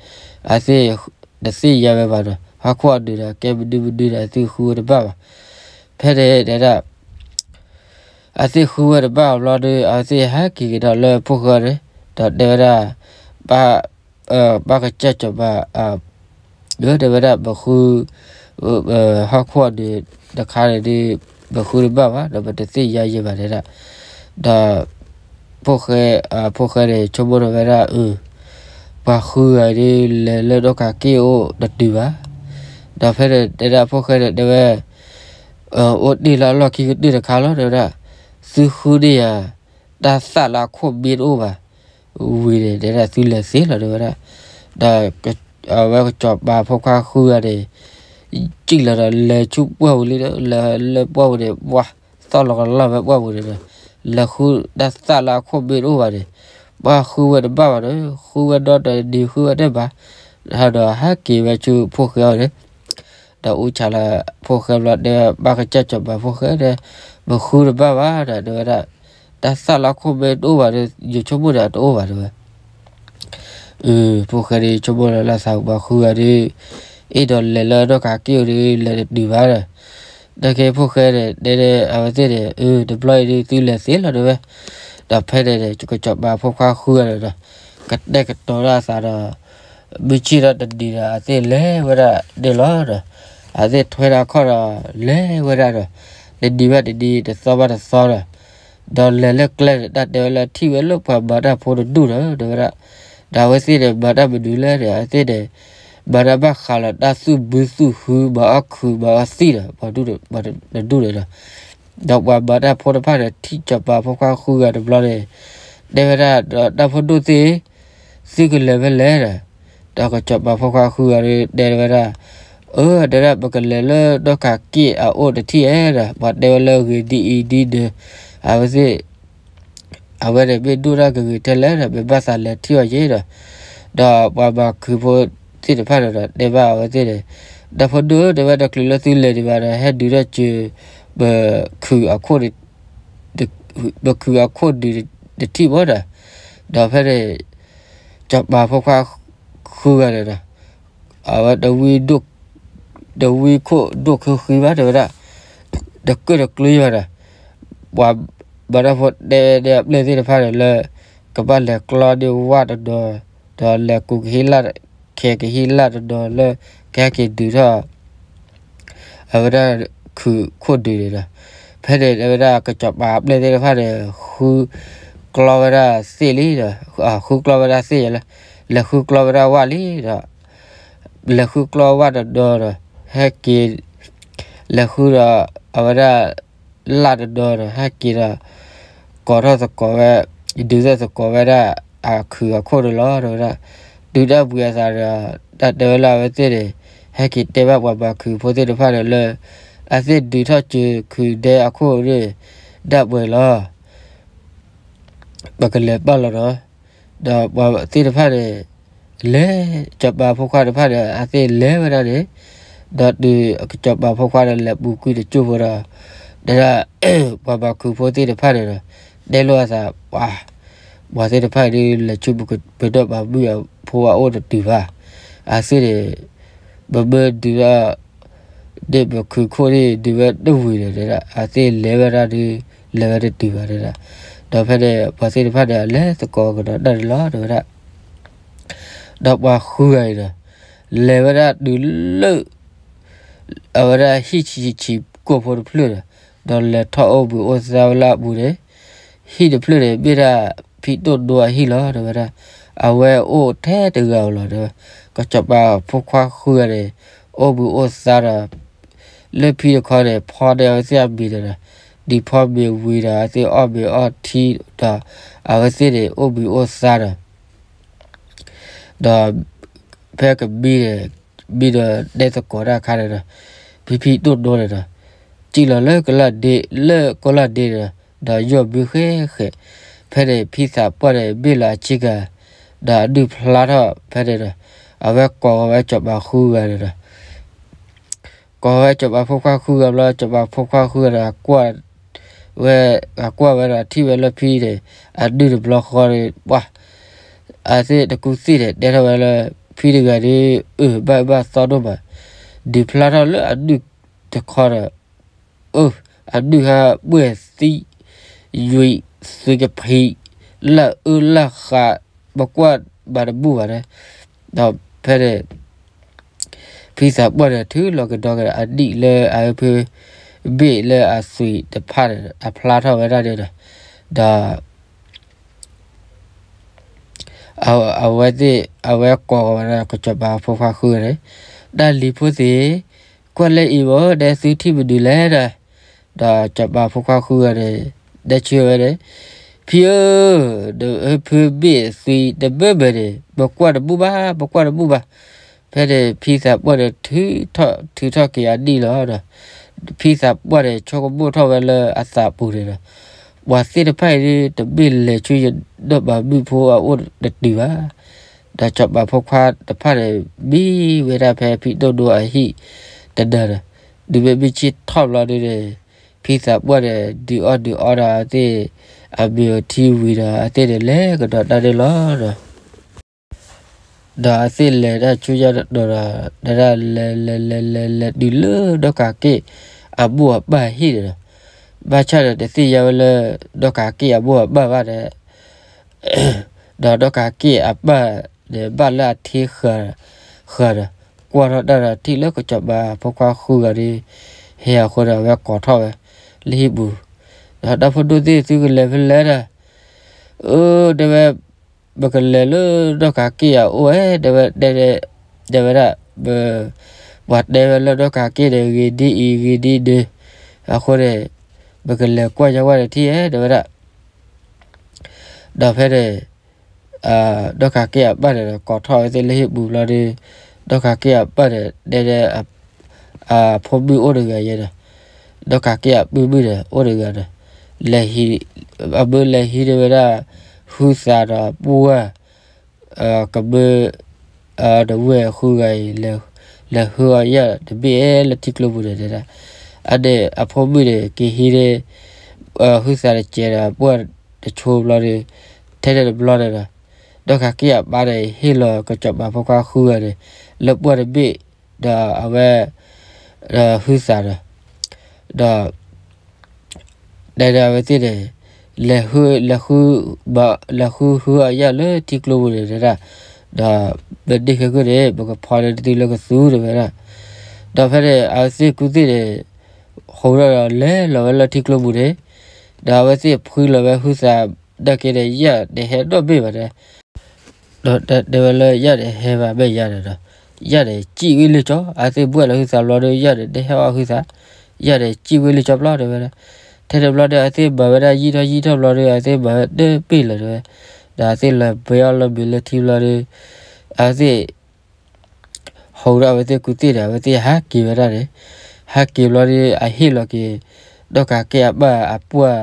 အသ့ၣ်တသ့ၣ်ညါဝဲဘၣ်ဒီး ဟီၣ်ခိၣ်အနၢၤဒီး ကဲမနုၤမနုၤဒီး အသ့ၣ်ဃုဝဲတဘၣ်ဘၣ်. ဖဲန့ၣ်တဲဒၣ် အသ့ၣ်ဃုဝဲတဘၣ်အဘျီဒီး အဝဲသ့ၣ်ဟဲက့ၤကဒီးလၢဖိၣ်ဃဲန့ၣ်, ဒီးတဲဝဲဒၣ် ပၢ်ကစၢ်စီၤပၤ တဲဝဲဒၣ် ပဃု ဟီၣ်ခိၣ်အဒုးတခါန့ၣ်ဒီး ပဃုတဘၣ်ဘၣ် ဒီးပတသ့ၣ်ညါယဲဘၣ်တဲဒၣ်. ဒီး ဖိၣ်ဃဲ ဖိၣ်ဃဲန့ၣ် ဆိကမိၣ်ထီၣ်ဝဲဒၣ် အၢ ပှၤဃုဂၤဒီး လဲၤလၢဒီကးက့ၢ်အိၣ်တတုၤဘၣ်. ဒီးဖဲန့ၣ်တဲဒၣ် ဖိၣ်ဃဲန့ၣ်တဲဝဲ အိၣ်တ့ၢ်လၢအလီၢ်ခံကတၢၢ်တခါလီၤ တဲဝဲဒၣ်. သုဃုန့ၢ်ယၤ တၢ်သၣ်လၢအခိၣ်မ့ၢ်တအိၣ်ဘၣ် ဝံၤန့ၣ် တဲဒၣ်သုလဲၤသ့လီၤ တဲဝဲဒၣ်. ဒီး အဝဲကစီၤပၤဖိခွါဃုဂၤန့ၣ် စံၣ်လီၤဒီးလဲၤဆူပှၢ်ပူၤလံဒီး လဲၤလၢပှၢ်ပူၤန့ၣ် ပှၤ သီၣ်လီၤကလီၢ်ဝဲပှၢ်ပူၤန့ၣ်ဒီး လဲၤဃုတၢ်သၣ်လၢအခိၣ်မ့ၢ်တအိၣ်ဘၣ်န့ၣ် ပှၤဃုဝဲတဘၣ်ဘၣ်ဒီး ဃုဝဲဒီတနံၤဃုဝဲတဘၣ် ဒီးဟဲက့ၤဝဲဆူဖိၣ်ဃဲအအိၣ်န့ၣ် ဒီးအူဆါလၢဖိၣ်ဃဲဘျီတဲ ပၢ်ကစၢ်စီၤပၤ ဖိၣ်ဃဲဒီး ပဃုတဘၣ်ဘၣ်ဒီး တဲဝဲဒၣ် တၢ်သၣ်လၢခိၣ်မ့ၢ်တအိၣ်ဘၣ်ဒီး ယဆိကမိၣ်ဒီးတအိၣ်ဘၣ်တဲဝဲ. ဖိၣ်ဃဲဒီးဆိကမိၣ်လၢသးပှၤဃုဂၤဒီး အဲၣ်ဒိးလဲၤလၢဒီကးက့ၢ်အိၣ်ဒီး လဲၤတတုၤဘၣ်ဒီး ဒီးက့ၤဖိၣ်ဃဲန့ၣ်တဲအဝဲသ့ၣ်န့ၣ် အၢ တဘျီအံၤဒီးသုလဲၤသ့လီၤတဲဝဲ. ဒီးဖဲန့ၣ်န့ၣ် ကစီၤပၤဖိခွါဃုဂၤန့ၣ်ဒီး ကတဲာ်ကတီၤဒၣ်အသးဒီး မုၢ်ဆ့ၣ်ထီၣ်တနံၤဒီး အဝဲသ့ၣ်လဲၤဝဲဒၣ်န့ၣ်လီၤဒီး အဝဲသ့ၣ်ထွဲဒၣ်ခီၣ်ဒီး လဲၤဝဲဒၣ်ဒီး တနံၤဘၣ်တနံၤ တသီဘၣ်တသီဒီး ဒီးလဲၤလၢကျဲန့ၣ် တၢ်တဲဝဲလၢထံၣ်ဝဲလၢပှၤမၤတၢ်ဖိတဒူၣ်ဒီး တဲဝဲဒၣ်. ဒီးအဝဲသ့ၣ်န့ၣ် မၤတၢ်မနုၤလဲၣ်န့ၣ် အဝဲသ့ၣ်န့ၣ် မၤတၢ်ဘၣ်ဃးလီၤတၢ်သူၣ်ဘုသူၣ်ဟု မၤအီၣ်ခုးမၤအီၣ်သံၣ်ဒီး ပှၤတဒူၣ်န့ၣ်ဒီး ဒီးပှၤမၤတၢ်ဖိတဖၣ်န့ၣ် ထံၣ်စီၤပၤဖိခွါဃုဂၤတဘျီန့ၣ် တဲဝဲဒၣ် ဒီးတၢ်ဖိဒိၣ်သ့ၣ် သုကလဲၤဖဲလဲၣ်ဒီး ဒီးကစီၤပၤဖိခွါဃုဂၤဒီးတဲဝဲဒၣ် အၢ တဲဒၣ် ပကလဲၤလၢဒီကးက့ၢ်အအိၣ်တထံၣ်ဧါဒီး ပှၤတဲဝဲလၢဂ့ၤဒ်အံၤဒ်ဒီး အဝဲသ့ၣ် အဝဲန့ၣ်မ့ၢ်ဒိၣ်တၢ်ဂ့ၤဂ့ၤထဲလဲၣ်ဒီး မ့ၢ်ဘၣ်သးလဲၤထံၣ်အီၤယ့ၣ်ဒီး ဒီးပှၤမၤခုးဖိသ့ၣ်တဖၣ်န့ၣ်ဒီး တဲဘၣ်အဝဲသ့ၣ်န့ၣ် ဒီဖိဒိၣ် တဲဝဲဒီး ကျုးလၢသုလဲၤဒံးဘၣ်ဒီး ဟဲဒုးထီၣ်စၢၤ ပခုးအခိၣ် ပခုးအခိၣ်ဒုးတထံၣ်ဘၣ်ဒီး ဒီးဖဲန့ၣ် စီၤပၤဖိခွါဃုဂၤန့ၣ်ဒီး အဝဲ တဝံခိၣ်ဒိၣ်ခုဃံဘၣ် တဲဝဲဒၣ် တကၢၢ်တကျၢၤဘၣ်ဒီး ပှၤမၤတၢ်ဖိတဲဒၣ်အပျဲၢ်သ့ၣ်တဖၣ်န့ၣ်လၢ ကဘၣ်လဲၤကျီန့ၢ်ဝၣ်တဒီး ဒီးလဲၤကူးကဟံးလၢ် ခဲကဟံးလၢ်တဒီးလၢ ကဟဲက့ၤဒုးထီၣ် အဝဲဒၣ်ခုးခိၣ်ဒုးန့ၣ်ဒီး ဖဲန့ၣ် တဲဝဲဒၣ် ကစီၤပၤအပျဲၢ်သ့ၣ်တဖၣ်န့ၣ် ဃုကျီဝဲဒၣ်သ့ၣ်လံဒီး ဃုကျီဝဲဒၣ်သ့ၣ်ယဲလၢ လဲၤဃုကျီဝဲဒၣ်ဝၣ်လံဒီး လဲၤဃုကျီဝၣ်တဒီဒီး ဟဲက့ၤ လဲၤဃုဒီး အဝဲဒၣ် လၢ်တဒီဒီး ဟဲက့ၤဒီး ကိးထီၣ်သကိးဝဲ ဒုးသကိးဝဲဒၣ် အခုးအခိၣ်န့ၣ်လီၤ တဲဝဲဒၣ်. တုၤတၢ်ဘှံးအသးဒီး တၢ်တဲဝဲလၢအဝဲသ့ၣ်န့ၣ် ဟဲက့ၤတဲဘၣ်ပှၤမၤခုးဖိသ့ၣ်တဖၣ်န့ၣ်လၢ အဝဲသ့ၣ်ဒုးထီၣ်စၢၤခုးဒဲအခိၣ်န့ၣ် ဒၣ်ပှဲၤလီၤ ပကလဲၤပာ်လီၤနီၤ. ဒီးပှၤသ့ၣ်တဖၣ်န့ၣ် လဲၤ စီၤပၤဖိခွါတဖၣ်န့ၣ် အဝဲသ့ၣ်လဲၤဝဲဒၣ်န့ၣ်, ဒီးတုၤစီၤပၤဖိခွါန့ၣ် လဲၤပူၤကွံာ်တစိၢ်ဖိဒီး တဲဒၣ် ပှၤမၤခုးဖိသ့ၣ်တဖၣ်န့ၣ်ဒီး တဲလိာ်အသး ပှၤ ပှၤသ့ၣ်တဖၣ်အံၤဒုး လဲၤဆူပကပၤဒီးပှၤမုၣ်အဖိအအိၣ်တတုၤဘၣ်. အဝဲသ့ၣ်န့ၣ် ပမ့ၢ်ဒုးဒီး ဒ်ပခုးခိၣ်န့ၣ် ဒုးဝဲတဝံၤန့ၣ် တဲဒၣ် အဝဲသ့ၣ်လဲၤဝဲဒၣ်ဒီး လဲၤဝဲတတုၤဘၣ် တဲဒၣ်. ဒီးဖဲန့ၣ် ပှၤသ့ၣ်တဖၣ်န့ၣ် လဲၤသကိးကဒီးတၢ်န့ၣ်လီၤ တဲဝဲဒၣ်. ဒီးပှၤဃုဂၤအံၤဒီး လဲၤဝဲဒၣ်တုၤလၢ အဝဲဒၣ်ဟံၣ်ဆံးဆံးကိာ်ဖိတဖျၢၣ်ဒီး ဒီးလဲၤထီၣ်အိၣ်ဘှံးအိၣ်သါဝဲလၢအပူၤန့ၣ်, ဟံၣ်တဖျၢၣ်န့ၣ် မ့ၢ်ဒၣ်ဖံတိၣ်ဒိအဟံၣ်လီၤ တဲဝဲဒၣ်. အဝဲအိၣ်ထဲတဂၤဧိၤလီၤ တဲဝဲ. ကစီၤပၤဖိခွါဃုဂၤန့ၣ် အိၣ်ဘှံးအိၣ်သါဒီး လၢဖံတခီန့ၣ် ဖီန့ၢ်အဝဲသ့ၣ်အမံၤန့ၣ်ဒီး ဒ်ဖီမ့ၤဝံၤဒီး အဝဲသ့ၣ်အီၣ်မ့ၤအီထံဒီး အဝဲသ့ၣ်န့ၣ် အိၣ်ဘှံးအိၣ်သါဒီး ဒီး ဖဲကမံန့ၣ် မံဒီးတဲသကိးတၢ်အခါန့ၣ်ဒီး ဖံဖံတိၣ်ဒိန့ၣ်ဒီး စံၣ်လီၤလၢကလၢ်ဒ့ လၢကလၢ်ဒ့န့ၣ်ဒီး ဒီးယီၢ်ဘုဃဲဃဲ, ဖဲန့ၣ် ဖံသးပှၢ်န့ၣ် မ့ၢ်လီၤအဆ့ကၤ ဒီးအဒုၣ်ဖျါထီၣ်ဖဲန့ၣ်ဒီး အဝဲကိးဝဲစီၤပၤဃုဂၤန့ၣ်ဒီး ကိးဝဲစီၤပၤဖိခွါဃုဂၤဘျီ စီၤပၤဖိခွါဃုဂၤဒီး ဝဲ အကွၢ်ဝဲဒီးထံၣ်ဝဲလၢဖံန့ၣ် အဒုၣ်တဘျီဃီန့ၣ် ပှၤ အဝဲသ့ၣ်တကူၣ်သ့ၣ်န့ၣ် တဲထီၣ်ဝဲလၢ ဖံတဂၤဒီး အၢ ဘၣ်အၢဘၣ်သီဒိၣ်မး, ဒုးဖျါထီၣ်လၢအဒုၣ်တခီဒီး အၢ အဒုၣ်ဟဲဘှဲၣ်သံ ယွံးသုကဖံး လၢအအၢလၢဃး ပကွၢ်ဘၣ်တဘူၣ်ဘၣ်ဒီး, ဒီးဖဲန့ၣ် ဖံသးပှၢ်န့ၣ် ထုးလီၤကဒီးကဒီးအနံၣ်လၢအဖု ဘ့ၣ်လၢအသွံၣ်တဖၣ်န့ၣ် အဖျါထီၣ်ဝဲဒၣ်န့ၣ်ဒီး, ဒီး အဝဲသ့ၣ် အဝဲကိးဝဲဒၣ် ကစီၤပၤဖိခွါဃုဂၤန့ၣ်, တၢ်လံၤဖိသ့ၣ်, ကွၢ်လၢအံၤမ့ၢ် ဒဲသုထံၣ်မနုၤလဲၣ်ဒီး, ဒီးစီၤပၤဖိခွါဃုဂၤန့ၣ် တဲဆၢဝဲန့ၣ်, ဖံဧၢ, ဒီးဖုဘ့ၣ်သွံၣ်တဘၢဘၢန့ၣ် ပကွၢ်တဘူၣ်ဘၣ်, ပကွၢ်တဘူၣ်ဘၣ်. ဖဲန့ၣ် ဖံသးပှၢ်န့ၣ် ထုးထီၣ်က့ၤအနံၣ်လီၤဒီး, ဖံသးပှၢ်န့ၣ် ဆိကမိၣ်ထီၣ်ဝဲလၢအသးပူၤန့ၣ်ဒီး, ပှၤသ့ၣ်တဖၣ်အံၤဒ် တမ့ၢ်လဲၤဆူယနီၢ်ပၤမုၣ်ဖိအအိၣ်တတုၤဘၣ်. ဒီးစီၤပၤဖိခွါတဖၣ်န့ၣ် မံဝဲဒၣ်ဖဲဖံဒိၣ်ဒိအဟံၣ်တနၤဒီး, တုၤမ့ၢ်မုၢ်ဆ့ၣ်ထီၣ်ဘျီဒုန့ၣ်, ဖံသးပှၢ်န့ၣ် ဒုးအီၣ်ဒုးအီဒီးအဝဲသ့ၣ် အမ့ၤအထံဝံၤဒီး အဝဲသ့ၣ်န့ၣ်လဲၤကဒီးတၢ်န့ၣ်လီၤဒီး ဒီးအဝဲသ့ၣ်လဲၤတၢ်ဆူညါတတီၤဒီး, ဒီးလဲၤလဲၤလဲၤလဲၤလဲၤတုၤလၢဒီကးက့ၣ်အမိၢ်အပၢ်ဟံၣ်န့ၣ်ဒီး, ဘၣ်ဆၣ်ဒီးတသ့ၣ်ညါဝဲလၢ ဒီကးက့ၣ်အမိၢ်အပၢ်ဘၣ်ဒီး, ဒီးဒီကးက့ၣ်အပၢ်န့ၣ် ဘၣ်လၢအထံဃၢၤဒီး, ကွၢ်ထီၣ်တၢ်ဒီးထံၣ်လၢကစီၤပၤဖိခွါဃုဂၤဒီး ဟဲအဃိဒီး အဝဲကိးထီၣ်ဝဲလၢဟံၣ်ပူၤ, ဒီးတၢ်ဖိဒိၣ်သ့ၣ် သုကလဲၤဖဲလဲၣ်ဒီး, အၢ တဲဝဲ, ပကလဲၤလၢဒီကးက့ၣ်အအိၣ်ဧဲ တဲဝဲ, တဲဝဲဒၣ်, ပှၤတဲဝဲလၢဒီကးက့ၣ်န့ၣ် ဂ့ၤဒ်အံၤဂ့ၤဒ်ဒု, အဃိန့ၣ် ပကလဲၤကွၢ်ယဝဲတထံၣ်ဧဲ တဲဝဲဒၣ်. ဒီးဖဲန့ၣ် ဒီကးက့ၣ်အပၢ်န့ၣ်ဒီး ကိးထီၣ်ဝဲသ့ၣ်လၢဟံၣ်ပူၤဘျီဒီး, ဒီကးက့ၣ်အပၢ်န့ၣ် တဲဒၣ် အဖိမုၣ်အိၣ်တဂၤယဲဒီး, ဒီကးက့ၣ်အပုၢ်မုၣ်န့ၣ် အိၣ်တဂၤဒီး, အမ့ၢ်လဲၤဟံးန့ၢ်ဝဲဒၣ် ဟုသးဒီးပှၢ် ကမၢ ဒီပုၢ်ဝဲၢ်ဃုဂၤအံၤ လဲၤဟုအီၣ်ယၣ်တဘ့ၣ်လၢထံကျိပူၤန့ၣ်ဒၣ်, အန့ၣ်အဖိမုၣ်န့ၣ် က့ၤဟံးန့ၢ် ဟုသးတစဲးဒီးပှၢ်တဆိဘျီဒီး, ထဲန့ၣ်တဘျီန့ၣ်ဒီး, ဒီကးက့ၣ်အပၢ်န့ၣ် ဟ့ၣ်လီၤကစီၤပၤဖိခွါဃုဂၤန့ၣ် လၢပှၢ်တဘ့ၣ် ဒီးအဝဲ ဟုသးဒီး, ဒီး တဲဒၣ်အဝဲသ့ၣ်န့ၣ် လဲၤ လဲၤဟုဟုအီၣ်ယၣ်လၢထံကျိပူၤန့ၣ်ဒၣ်, ဒီးပဒ့ၣ်ခဲခိၣ်န့ၣ် ပကဖီန့ၢ်သုလၢကသူတဲဝဲဒၣ်. ဒီးဖဲန့ၣ် အဝဲသ့ၣ်ကူၣ်သ့ၣ်န့ၣ် ဟူးထီၣ်ဒီးလဲၤလီၤဝဲလၢထံကျိပူၤန့ၣ်, ဒီးအဝဲသ့ၣ်ဖှံလီၤဝဲဟုသး နာ်က့န့ၣ် ယၣ်တဟဲနီတဘ့ၣ်ဘၣ်တဲ ဒီးတဲဝဲလၢယၣ်န့ၣ်ဟဲဘၣ်မ့ၢ်ယၤန့ၣ်ဒီး, ယၣ်န့ၣ်စံၣ်ဝံၤလၢကၠီ, အဝဲသ့ၣ်ဘှဲၣ်လီၤဟုသးဘျီဒီး ယၣ်န့ၣ်တဟဲအီၣ်ဟုသး, ယၣ်န့ၣ်စံၣ်ဝံၤလၢကၠီဘျီတဲဝဲဒၣ်. ထဲန့ၣ်ဘျီဒီး အဝဲသ့ၣ်မၤဝဲဒၣ်ယံာ်ထီၣ်ယံာ်ထီၣ်ဘျီဒီး အဝဲသ့ၣ်မၤဝဲတဘ့ၣ်လၢၤတဲဝဲ, ဒီးအဝဲသ့ၣ်လဲၤဘှဲအီၣ်လၢမ့ၤလၢထံဘျီဒီး, အဝဲသ့ၣ် ဟူးထီၣ်အဝဲသ့ၣ်ကူၣ်သ့ၣ်န့ၣ် အဝဲသ့ၣ်ဟးက့ၤဝဲဒၣ်န့ၣ်, ဟးက့ၤဘျီဒီး အဟ့ၣ်လီၤက့ၤ ဒီကးက့ၣ်အပၢ်အပှၢ်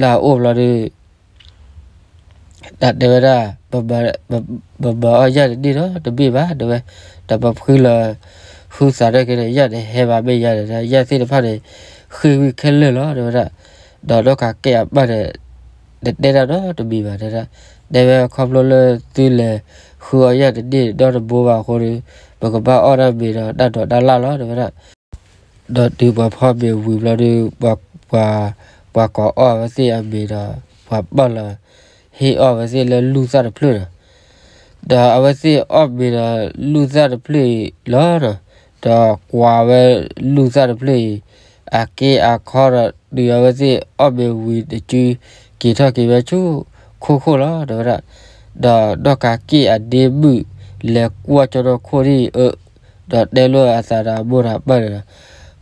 လၢအအိၣ်ဘျီဒီး တၢ်တဲဝဲဒၣ်, ပမၤအီၣ်ယၣ်တန့ၢ်ဒီးတဘ့ၣ်ဘၣ်တဲဝဲ, ဒီးပဖှံလီၤ ဟုသးနာ်က့န့ၣ် ယၣ်န့ၣ်ဟဲဘၣ်မ့ၢ်ယၤန့ၣ်ဒီး ယၣ်သ့ၣ်တဖၣ်န့ၣ် ဃ့ၢ်ဝံၣ်ခဲလၢာ်လီၤတဲဝဲဒၣ်. ဒီးဒီကးက့ၣ်အပၢ်န့ၣ် တတဲတၢ်နီတမံၤဘၣ်တဲဒၣ်, တဲဝဲခီဖျိလၢသုလဲၤဃုအီၣ်ယၣ်တန့ၢ်ဒီတဘိဘၣ်အဃိဒီး ပကဘၣ်အီၣ်တၢ်မ့ၤဒီးတၢ်ဒိးတၢ်လၣ်လီၤတဲဝဲဒၣ်. ဒီးတုၤပှၤဖီမ့ၤဝံၤဘျီဒီး ပှၤကိးအီၣ်အဝဲသ့ၣ်အမ့ၤဒီး ပှၤပာ်လီၤဟ့ၣ်အီၣ်ဝဲသ့ၣ်လၢလူၢ်သၣ်တဖျၢၣ်ဒီး, ဒီးအဝဲသ့ၣ်အီၣ်မ့ၤဒီးလူၢ်သၣ်တဖျၢၣ်အံၤလီၤဒီး, ဒီးကွၢ်ဝဲလူၢ်သၣ်တဖျၢၣ်အံၤ အက့အခီဒီး တုၤအဝဲသ့ၣ်အီၣ်မ့ၤဝံၤတစု က့ၤထီၣ်က့ၤဝဲဆူခိၣ်ခိၣ်လီၤတဲဝဲဒၣ်. ဒီးဒီကးက့ၣ်အဒ့မုၣ်လဲၤကွၢ်ကၠီဒီခိၣ်ဒံၣ်အၢ, ဒီးတဲလိာ်အသးဒီးအမိၢ်ဒီးအပၢ်န့ၣ်ဒီး,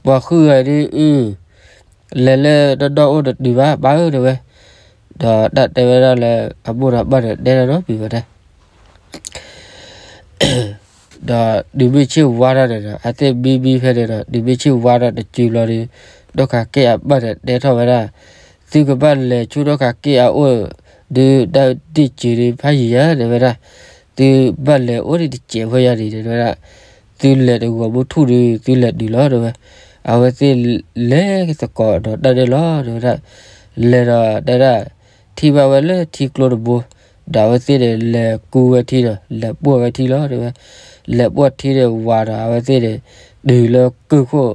ပှၤဃုဂၤဒ်အုၣ် လဲၤလၢဒီဒီအိၣ်တတုၤဘၣ် ပၢ်ဧၢတဲဝဲ, ဒီးတၢ်တဲဝဲဒၣ်လၢအမိၢ်ဒီးအပၢ်န့ၣ် တဲတၢ်နီတမံၤဘၣ်တဲ ဒီးတုၤမုၢ်ဆ့ၣ်ဝါထီၣ်န့ၣ်ဒီး အဝဲသ့ၣ်မံမံဖဲန့ၣ်ဒီး တုၤမုၢ်ဆ့ၣ်ဝါထီၣ်တစုဘျီဒီး ဒီကးက့ၣ်အပၢ်န့ၣ်တဲထီၣ်ဝဲဒၣ်, သုကဘၣ်လဲၤဆူဒီကးက့ၣ်အအိၣ်ဒီး တၢ်ဒ့ၣ်စ့ၤဒံးဖးယံၤယၤတဲဝဲဒၣ်, သုဘၣ်လဲၤအိၣ်ဒံးတစဲးဖိယၤဒံးတဲဝဲဒၣ်, သုလဲၤတဂီၤမုၢ်ထူၣ်ဒီး သုလဲၤတုၤလီၤတဲဝဲ. အဝဲသ့ၣ်လဲၤသကိးဒီးတၢ်န့ၣ်လီၤတဲဝဲဒၣ်, လဲၤဒီးတဲဒၣ် ထံၣ်ဘၣ်ဝဲလၢထံကျိတဘိ, ဒီးအဝဲသ့ၣ်န့ၣ် လဲၤကူဝဲထံဒီး လဲၤပိာ်ဝဲထံလီၤတဲဝဲ. လဲၤပိာ်ထံန့ၣ်ဝၤဒီး အဝဲသ့ၣ်န့ၣ် တုၤလၢကၢၢ်ခိၣ်န့ၣ်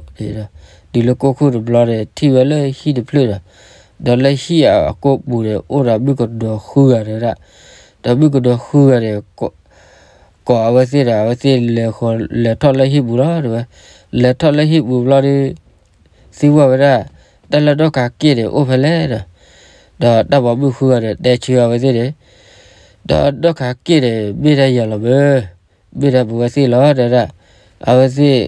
ဒီး တုၤလၢကၢၢ်ခိၣ်တဘျီန့ၣ် ထံၣ်ဝဲလၢဟံၣ်တဖျၢၣ်ဒီး, ဒီးလၢဟံၣ်အကိာ်ပူၤန့ၣ် အိၣ်ဒီးမုၣ်ကနီၤဃုဂၤတဲဝဲဒၣ်. ဒီးမုၣ်ကနီၤဃုဂၤန့ၣ် ကိးအဝဲသ့ၣ်ဒီး အဝဲသ့ၣ်လဲၤဃီၤ လဲၤထီၣ်လၢဟံၣ်ပူၤလီၤ တဲဝဲ. လဲၤထီၣ်လၢဟံၣ်ပူၤဘျီဒီး သံကွၢ်ဝဲဒၣ် တၢ်လၢဒီၣ်ခါက့ၣ်န့ၣ် အိၣ်ဖဲလဲၣ်ဒီး, ဒီးတၢ်ပိာ်မုၣ်ဃုဂၤန့ၣ် တဲဆၢအဝဲသ့ၣ်န့ၣ်, ဒီးဒီၣ်ခါက့ၣ်န့ၣ် မ့ၢ်ဒၣ်ယၤလီၤမ့ၢ်, မ့ၢ်ဒၣ်ပဝဲသ့ၣ်လီၤ တဲဒၣ်. အဝဲသ့ၣ်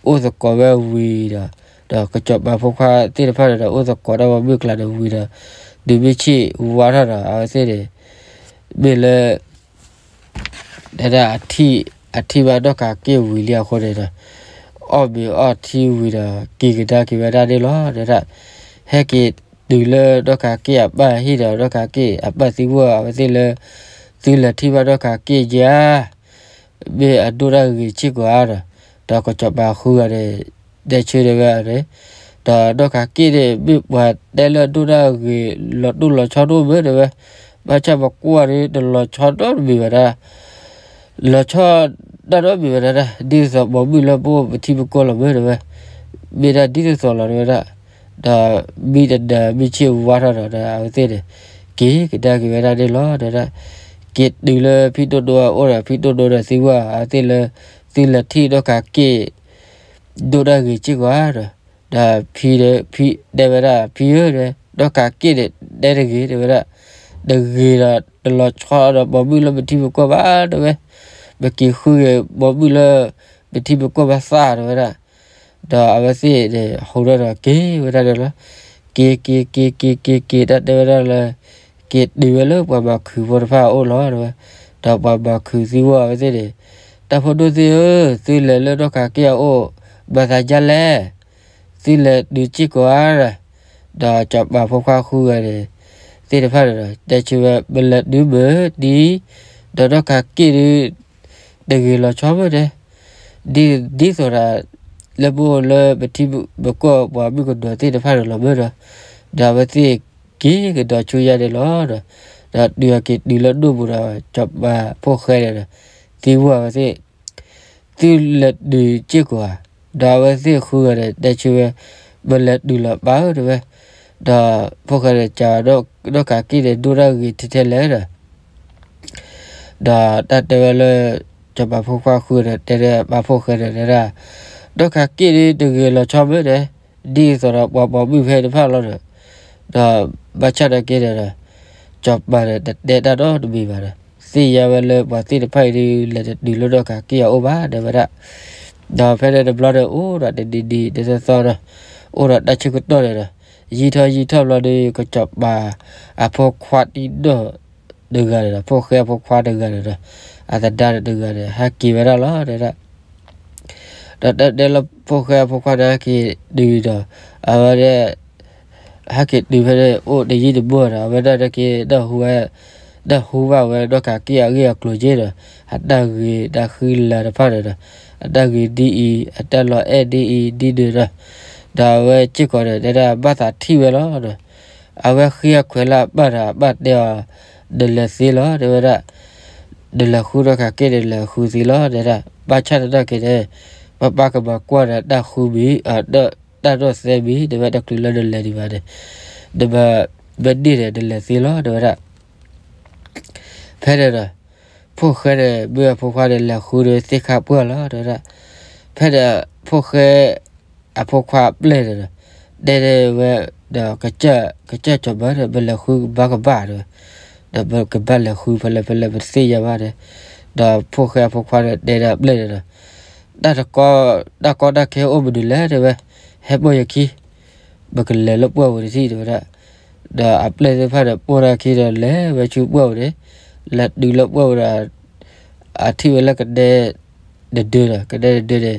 အိၣ်သကိးဝဲဝံၤဒီး, ဒီးကစီၤပၤဖိခွါသ့ၣ်တဖၣ်န့ၣ်ဒီး အိၣ်သကိးတၢ်ပိာ်မုၣ်ကျါန့ၣ်ဝံၤဒီး, ဒုးမ့ၢ်ဆ့ၣ်ဝါထီၣ်ဒီး အဝဲသ့ၣ်န့ၣ် မ့ၢ်လၢ တဲဒၣ် အထံၣ်ဘၣ်ဒီၣ်ခါက့ၣ်ဝံၤလံအဃိန့ၣ်ဒီး, အီၣ်မ့ၤအီထံဝံၤဒီး က့ၤကဒါက့ၤဝဲဒၣ်န့ၣ်လီၤ တဲဒၣ်. ဟဲက့ၤတုၤလၢဒီၣ်ခါက့ၣ်အပၢ်ဟံၣ်ဒီး ဒီၣ်ခါက့ၣ်အပၢ်သံကွၢ်အဝဲသ့ၣ်လၢ သုလဲၤထံၣ်ဘၣ်ဒီၣ်ခါက့ၣ်ဧါ, မ့ၢ်အဒိၣ်ဒၣ်ဂ့ၤစ့ၢ်ကီးဧါဒီး, ဒီးကစီၤပၤဃုဂၤန့ၣ် တဲဆၢတဲဝဲန့ၣ်, ဒီးဒီၣ်ခါက့ၣ်န့ၣ် မ့ၢ်ပှၤတဲလၢအဒိၣ်ဒၣ်ဂ့ၤ လီၤတိၢ်လီၤဆီဒိၣ်မ့ၢ် တဲဝဲ, ဘၣ်ဆၣ်ပကွၢ်ဒီး တလီၤဆီဒီတမံၤဘၣ်ဒၣ်, လီၤဆီဒၣ်ဒီတမံၤဘၣ်ဒၣ်, ဒ်သိးပိာ်မုၣ်လၢပအိၣ်ပထံပကီၢ်လီၤမ့ၢ် တဲဝဲ, မ့ၢ်ဒၣ်ဒ်သိးသိးလီၤ တဲဝဲဒၣ်. ဒီးမံတဒါမ့ၢ်ဆ့ၣ်ဝါထီၣ်ဒီး အဝဲသ့ၣ်န့ၣ် က့ၤကဒါက့ၤဝဲဒၣ်န့ၣ်လီၤ တဲဒၣ်. က့ၤတုၤလၢဖံတိၢ်ဒိၣ်အအိၣ်ဒီး ဖံတိၢ်ဒိၣ်ဒီးသံကွၢ်အဝဲသ့ၣ်လၢ သုလဲၤထံၣ်ဒီၣ်ခါက့ၣ် ဒိၣ်ဒၣ်ဂ့ၤစ့ၢ်ကီးဧါဒီး, ဒီးဖံဒီး ဖံတဲဝဲဒၣ် ဖံဧၢ ဒီးခါက့ၣ်န့ၣ် တဲတဂ့ၤ တဲဝဲဒၣ်, တဂ့ၤဒီး တလီၤဆီဒီးပိာ်မုၣ်လၢပထံပကီၢ်ဘၣ် တဲဝဲ, ပက့ၤဃုက့ၤပိာ်မုၣ်လၢ ပထံပကီၢ်ဘၣ်သၣ် တဲဝဲဒၣ်. ဒီးအဝဲသ့ၣ်န့ၣ် ဟူးထီၣ်ဒီးက့ၤဝဲဒၣ်န့ၣ်လီၤ. က့ၤ က့ၤ က့ၤ က့ၤ က့ၤ က့ၤ တၢ်တဲဝဲဒၣ်လၢ က့ၤတုၤဝဲလၢပှၤမၤခုးဖိတဖၣ်အအိၣ်လီၤ တဲဝဲ. ဒီးပှၤမၤခုးသံကွၢ်အဝဲသ့ၣ်န့ၣ်, တၢ်ဖိဒိၣ်သ့ၣ်ဧၢ, သုလဲၤလၢဒီၣ်ခါက့ၣ်အအိၣ် ဘၣ်သးဒ်လဲၣ်, သုလဲၤတုၤစ့ၢ်ကီးဧါ. ဒီးစီၤပၤဖိခွါဃုဂၤန့ၣ် သ့ၣ်တဖၣ်န့ၣ်ဒီး တဲဆၢဝဲ ပလဲၤတုၤမုၢ်ဒံး, ဒီးဒီၣ်ခါက့ၣ်ဒုး တဂ့ၤလီၤဆီမ့ၢ်ဒဲး, ဒ်သိးဒီး လၢပအိၣ်လၢပထံပကီၢ်ပှၤမုၣ်ကနီၤသ့ၣ်တဖၣ်န့ၣ်လီၤမ့ၢ်ဒီး, ဒီးအဝဲသ့ၣ်က့ၤကဒီးဆူညါန့ၣ်လီၤဒီး, ဒီးတုၤအက့ၤတုၤလၢဒိၣ်ပူၤဒီး စီၤပၤဖိၣ်ဃဲန့ၣ်ဒီး သံကွၢ်အဝဲသ့ၣ် သုလဲၤတုၤစ့ၢ်ကီးဧါ. ဒီးအဝဲသ့ၣ်ဃုဂၤန့ၣ် တဲဆၢဝဲ ပလဲၤတုၤလီၤပၢ်ဧၢ တဲဝဲ. ဒီးဖိၣ်ဃဲန့ၣ် စံးဝဲ ဒီၣ်ခါက့ၣ်န့ၣ် ဒိၣ်ဒၣ်ဂ့ၤထဲထဲလဲၣ်ဒီး ဒီးတၢ်တဲဝဲလၢ စီၤပၤဖိခွါဃုန့ၣ် တဲဒၣ်ပၢ်ဖိၣ်ဃဲန့ၣ် တဲဒၣ်, ဒီၣ်ခါက့ၣ်ဒုးတဂ့ၤလီၤဆီမ့ၢ်ဒဲး, ဒ်သိးဒီးပှၤပိာ်မုၣ်ဖဲတဖၣ်လီၤဒီး, ဒီးဘၣ်ဆၣ်နာ်က့န့ၣ်ဒီး စီၤပၤန့ၣ် တတဲတၢ်နီတမံၤဘၣ်ဒီး သ့ၣ်ညါဝဲလၢပှၤသ့ၣ်တဖၣ်အံၤဒုး လဲၤတတုၤလၢဒီၣ်ခါက့ၣ်အအိၣ်ဘၣ် တဲဝဲဒၣ်. ဒီးဖဲန့ၣ်တဘျီန့ၣ် အိၣ်ဒီးတနံၤနံၤတသီသီဒီး အိၣ်ဒီးတၢ်ဆၢကတီၢ်န့ၣ်ဒီး ယံာ်ထီၣ်ယံာ်ထီၣ်ဘျီဒီး ကစီၤပၤအဖိခွါတံၢ်နီၢ်တဂၤန့ၣ်ဒီး ဖိၣ်ဃဲအဖိခွါတဂၤန့ၣ်ဒီး အသဒါန့ၣ်တဂၤန့ၣ် ဟဲက့ၤဝဲဒၣ်လီၤ တဲဒၣ်. ဒီးတၢ်တဲလၢဖိၣ်ဃဲအဖိခွါန့ၣ် ဟဲက့ၤတုၤဒီး အဝဲဒၣ် ဟဲက့ၤတုၤဖဲန့ၣ် အိၣ်တယံာ်တမီၢ်ဒီး အဝဲဒၣ်တၢ်က့ၤ ဒီးဟူဘၣ်ဝဲဒီၣ်ခါက့ၣ်အဂ့ၢ်အကျိၤက့ၤဒီး အတၢ်ဂ့ၤတၢ်ဃံလၤတဖၣ်န့ၣ်ဒီး အတၢ်ဂ့ၤဒ်အံၤ အတၢ်လီၤအဲၣ်ဒ်အံၤဒ်န့ၣ်ဒီး ဒီးအဝဲစ့ၢ်ကီးန့ၣ် တဲဒၣ်ဘၣ်သးထံၣ်ဝဲလီၤဒီး အဝဲဃ့အခွဲးလၢအပၢ်ဒီး အပၢ်တဲအီၤ နလဲၤသ့လီၤ တဲဝဲဒၣ်. နလဲၤဃုဒီၣ်ခါက့ၣ်န့ၣ် လဲၤဃုသ့လီၤ တဲဒၣ်. ဘၣ်ဆၣ်သနာ်က့န့ၣ် ပၢ်ပၢ်ကမၤကွၢ်ဒီးတၢ်ဃုမံၤ တၢ်ဒိၣ်သဲမံၤ တဲဝဲတချုးလၢနလဲၤဒံးဘၣ်န့ၣ် နမၤမ့ၢ်န့ၢ်န့ၣ် နလဲၤသ့လီၤ တဲဝဲဒၣ်. ဖဲန့ၣ်ဒီး ဖိၣ်ဃဲန့ၣ် မ့ၢ်အဖိခွါန့ၣ် လဲၤဃုဒီးသ့ၣ်ခါပှၢ်လီၤ တဲဝဲဒၣ်. ဖဲန့ၣ် ဖိၣ်ဃဲ အဖိခွါအပျဲၢ်န့ၣ်ဒီး တဲဝဲဒီး ကစၢ်ကစီၤပၤဒီး ပလဲၤဃုဘၣ်ကဘၣ်တဲဝဲ, ဒီးပကဘၣ်လဲၤဃုဖဲလဲၣ်ဖဲလဲၣ် ပတသ့ၣ်ညါဘၣ်န့ၣ်, ဒီးဖိၣ်ဃဲအဖိခွါန့ၣ် တဲဒၣ်အပျဲၢ်န့ၣ်ဒီး တၢ်တကီ တၢ်ကီတၢ်ခဲအိၣ်မနုၤလဲၣ်တဲဝဲ, ဟဲပိာ်ယခံ ပကလဲၤလၢပှၢ်ပူၤတထံၣ်တဲဝဲဒၣ်. ဒီးအပျဲၢ်သ့ၣ်တဖၣ်န့ၣ် ပိာ်တၢ်ခံဒီး လဲၤဝဲဆူပှၢ်ပူၤန့ၣ်, လဲၤတုၤလၢပှၢ်ပူၤဒီး အထံၣ်ဝဲလၢကဒဲ တဒၢဒီး ကဒဲတဒၢန့ၣ်, ဒီးတဲ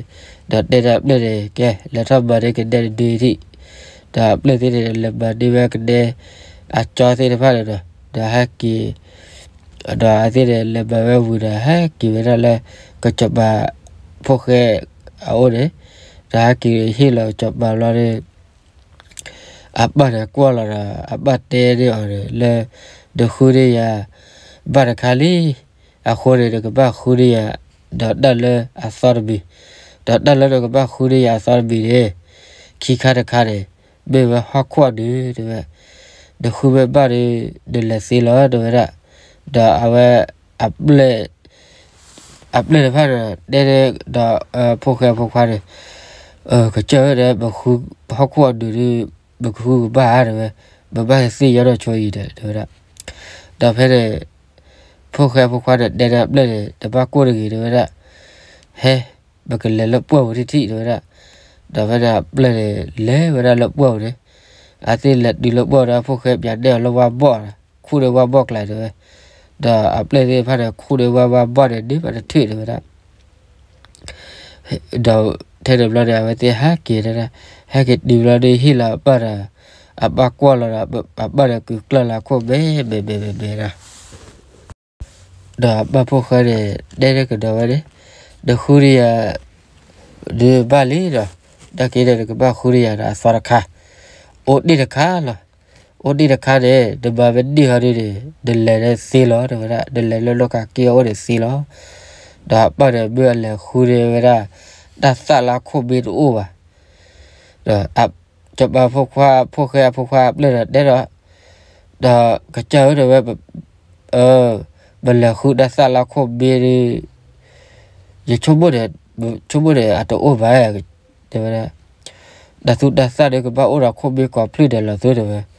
ဒၣ်အပျဲၢ်န့ၣ် ကဲ လဲၤထီၣ်မၤန့ၢ်ကဒဲတဒၢထံၣ်, ဒီးအပျဲၢ်သ့ၣ်န့ၣ် လဲၤမၤန့ၢ်ဝဲကဒဲ အကၠီသ့ၣ်တဖၣ်န့ၣ်ဒီး ဒီးဟဲက့ၤ ဒီးအဝဲသ့ၣ်န့ၣ် လဲၤမၤဝဲဝံၤဒီး ဟဲက့ၤဝဲဒၣ်လၢ ကစီၤပၤဖိၣ်ဃဲအအိၣ်န့ၣ်, ဒီးဟဲက့ၤဟ့ၣ်လီၤကစီၤပၤဘျီန့ၣ် အပၢ်န့ၣ်ကွၢ်လီၤဒီး အပၢ်တဲန့ၢ်အီၤန့ၣ်လၢ နဃုန့ၢ်ယၤ ဘၣ်တခါလံ, အဃိန့ၣ် နကဘၣ်ဃုန့ၢ်ယၤ ဒီးတၢ်လၢအသီတမံၤ, ဒီးတၢ်လၢနကဘၣ်ဃုန့ၢ်ယၤအသီတမံၤန့ၣ် ခံခါတခါန့ၣ် မ့ၢ်ဝဲဟီၣ်ခိၣ်အဒုးတဲဝဲ, နဃုမ့ၢ်ဘၣ်ဒီး နလဲၤသ့လီၤတဲဝဲဒၣ်. ဒီးအဝဲ အပျဲၢ် အပျဲၢ်တဖၣ်န့ၣ် တဲန့ၣ်ဒီး ဖိၣ်ဃဲအဖိခွါန့ၣ်, ကစၢၢ်ဝဲဒီး ပဃုဟီၣ်ခိၣ်အဒုးဒီး ပကဃုကဘၣ်ဧါ တဲဝဲ, ပဘၣ်သ့ၣ်ညါဒီးဆိအံၤဒီး တဲဝဲဒၣ်. ဒီးဖဲန့ၣ် ဖိၣ်ဃဲအဖိခွါန့ၣ် တဲန့ၣ်အပျဲၢ်န့ၣ် တဘၣ်ကိၢ်တဂ့ၤ တဲဝဲဒၣ်, ဟဲ ပကလဲၤလၢပှၢ်ပူၤထံထံၣ် တဲဝဲဒၣ်. ဒီးဖဲန့ၣ်အပျဲၢ်န့ၣ် လဲၤဝဲဒၣ်လၢပှၢ်ပူၤန့ၣ်, အသ့ၣ်လဲၤတုၤလၢပှၢ်ဒီး ဖိၣ်ဃဲပၠးနဲၣ်အီၤလၢဝါဘီၣ်, ခူၣ်ဒီးဝါဘီၣ်ကျါ တဲဝဲ, ဒီးအပျဲၢ်သ့ၣ်တဖၣ်န့ၣ် ခူၣ်ဒီးဝါဘီၣ်န့ၣ် ဒ့ဘၣ်တထံၣ် တဲဝဲဒၣ်. ဒီးထဲန့ၣ်ဘျီန့ၣ် အဝဲသ့ၣ်ဟဲက့ၤဒၣ်, ဟဲက့ၤတုၤဘျီန့ၣ် ဟ့ၣ်လီၤအပၢ်ဒီး, အပၢ်ကွၢ်လီၤဒီး အပၢ်ဒီးကုာ်ကျၢၢ်လီၤခိၣ်မဲာ်မဲာ်မဲာ်မဲာ်ဒီး ဒီးအပၢ်ဖိၣ်ဃဲန့ၣ် တဲန့ၢ်ကဒီးဝဲန့ၣ်, နဃုန့ၢ်ယၤ ဒုးဘၣ်လံဒီး, တၢ်က့န့ၣ် နကဘၣ်ဃုန့ၢ်ယၤဒီးအသီတခါ, အိၣ်ဒ့ၣ်တခါလီၤ. အိၣ်ဒ့ၣ်တခါန့ၣ် နမၤဝဲန့ၢ်ဟီဒ်န့ၣ် နလဲၤန့ၣ်သ့လီၤ တဲဝဲဒၣ်, နလဲၤလၢနီၢ်ကးက့ၢ်အအိၣ်န့ၣ်သ့လီၤ. ဒီးအပၢ်န့ၣ် မ့ၢ်အလဲၤဃုန့ၢ်ဝဲဒၣ် တၢ်သၣ်လၢခိၣ်ဘ့တအိၣ်ဘၣ် စီၤပၤဖိခွါ ဖိၣ်ဃဲအဖိခွါအပျဲၢ်ဒီးတဲဒီး, ဒီးကစၢ်ဧၢ တဲဝဲ, ပလဲၤဃုတၢ်သၣ်လၢခိၣ်ဘ့ဒီး ယဆိကမိၣ်န့ၣ်, ဆိကမိၣ်န့ၣ် အတအိၣ်ဘၣ်, တဲဝဲဒၣ်, တၢ်သူတၢ်သၣ်ဒီးကဘၣ်အိၣ်ဒီးခိၣ်ဘ့ကီးဖျၢၣ်ဒဲးလီၤသု တဲဝဲ.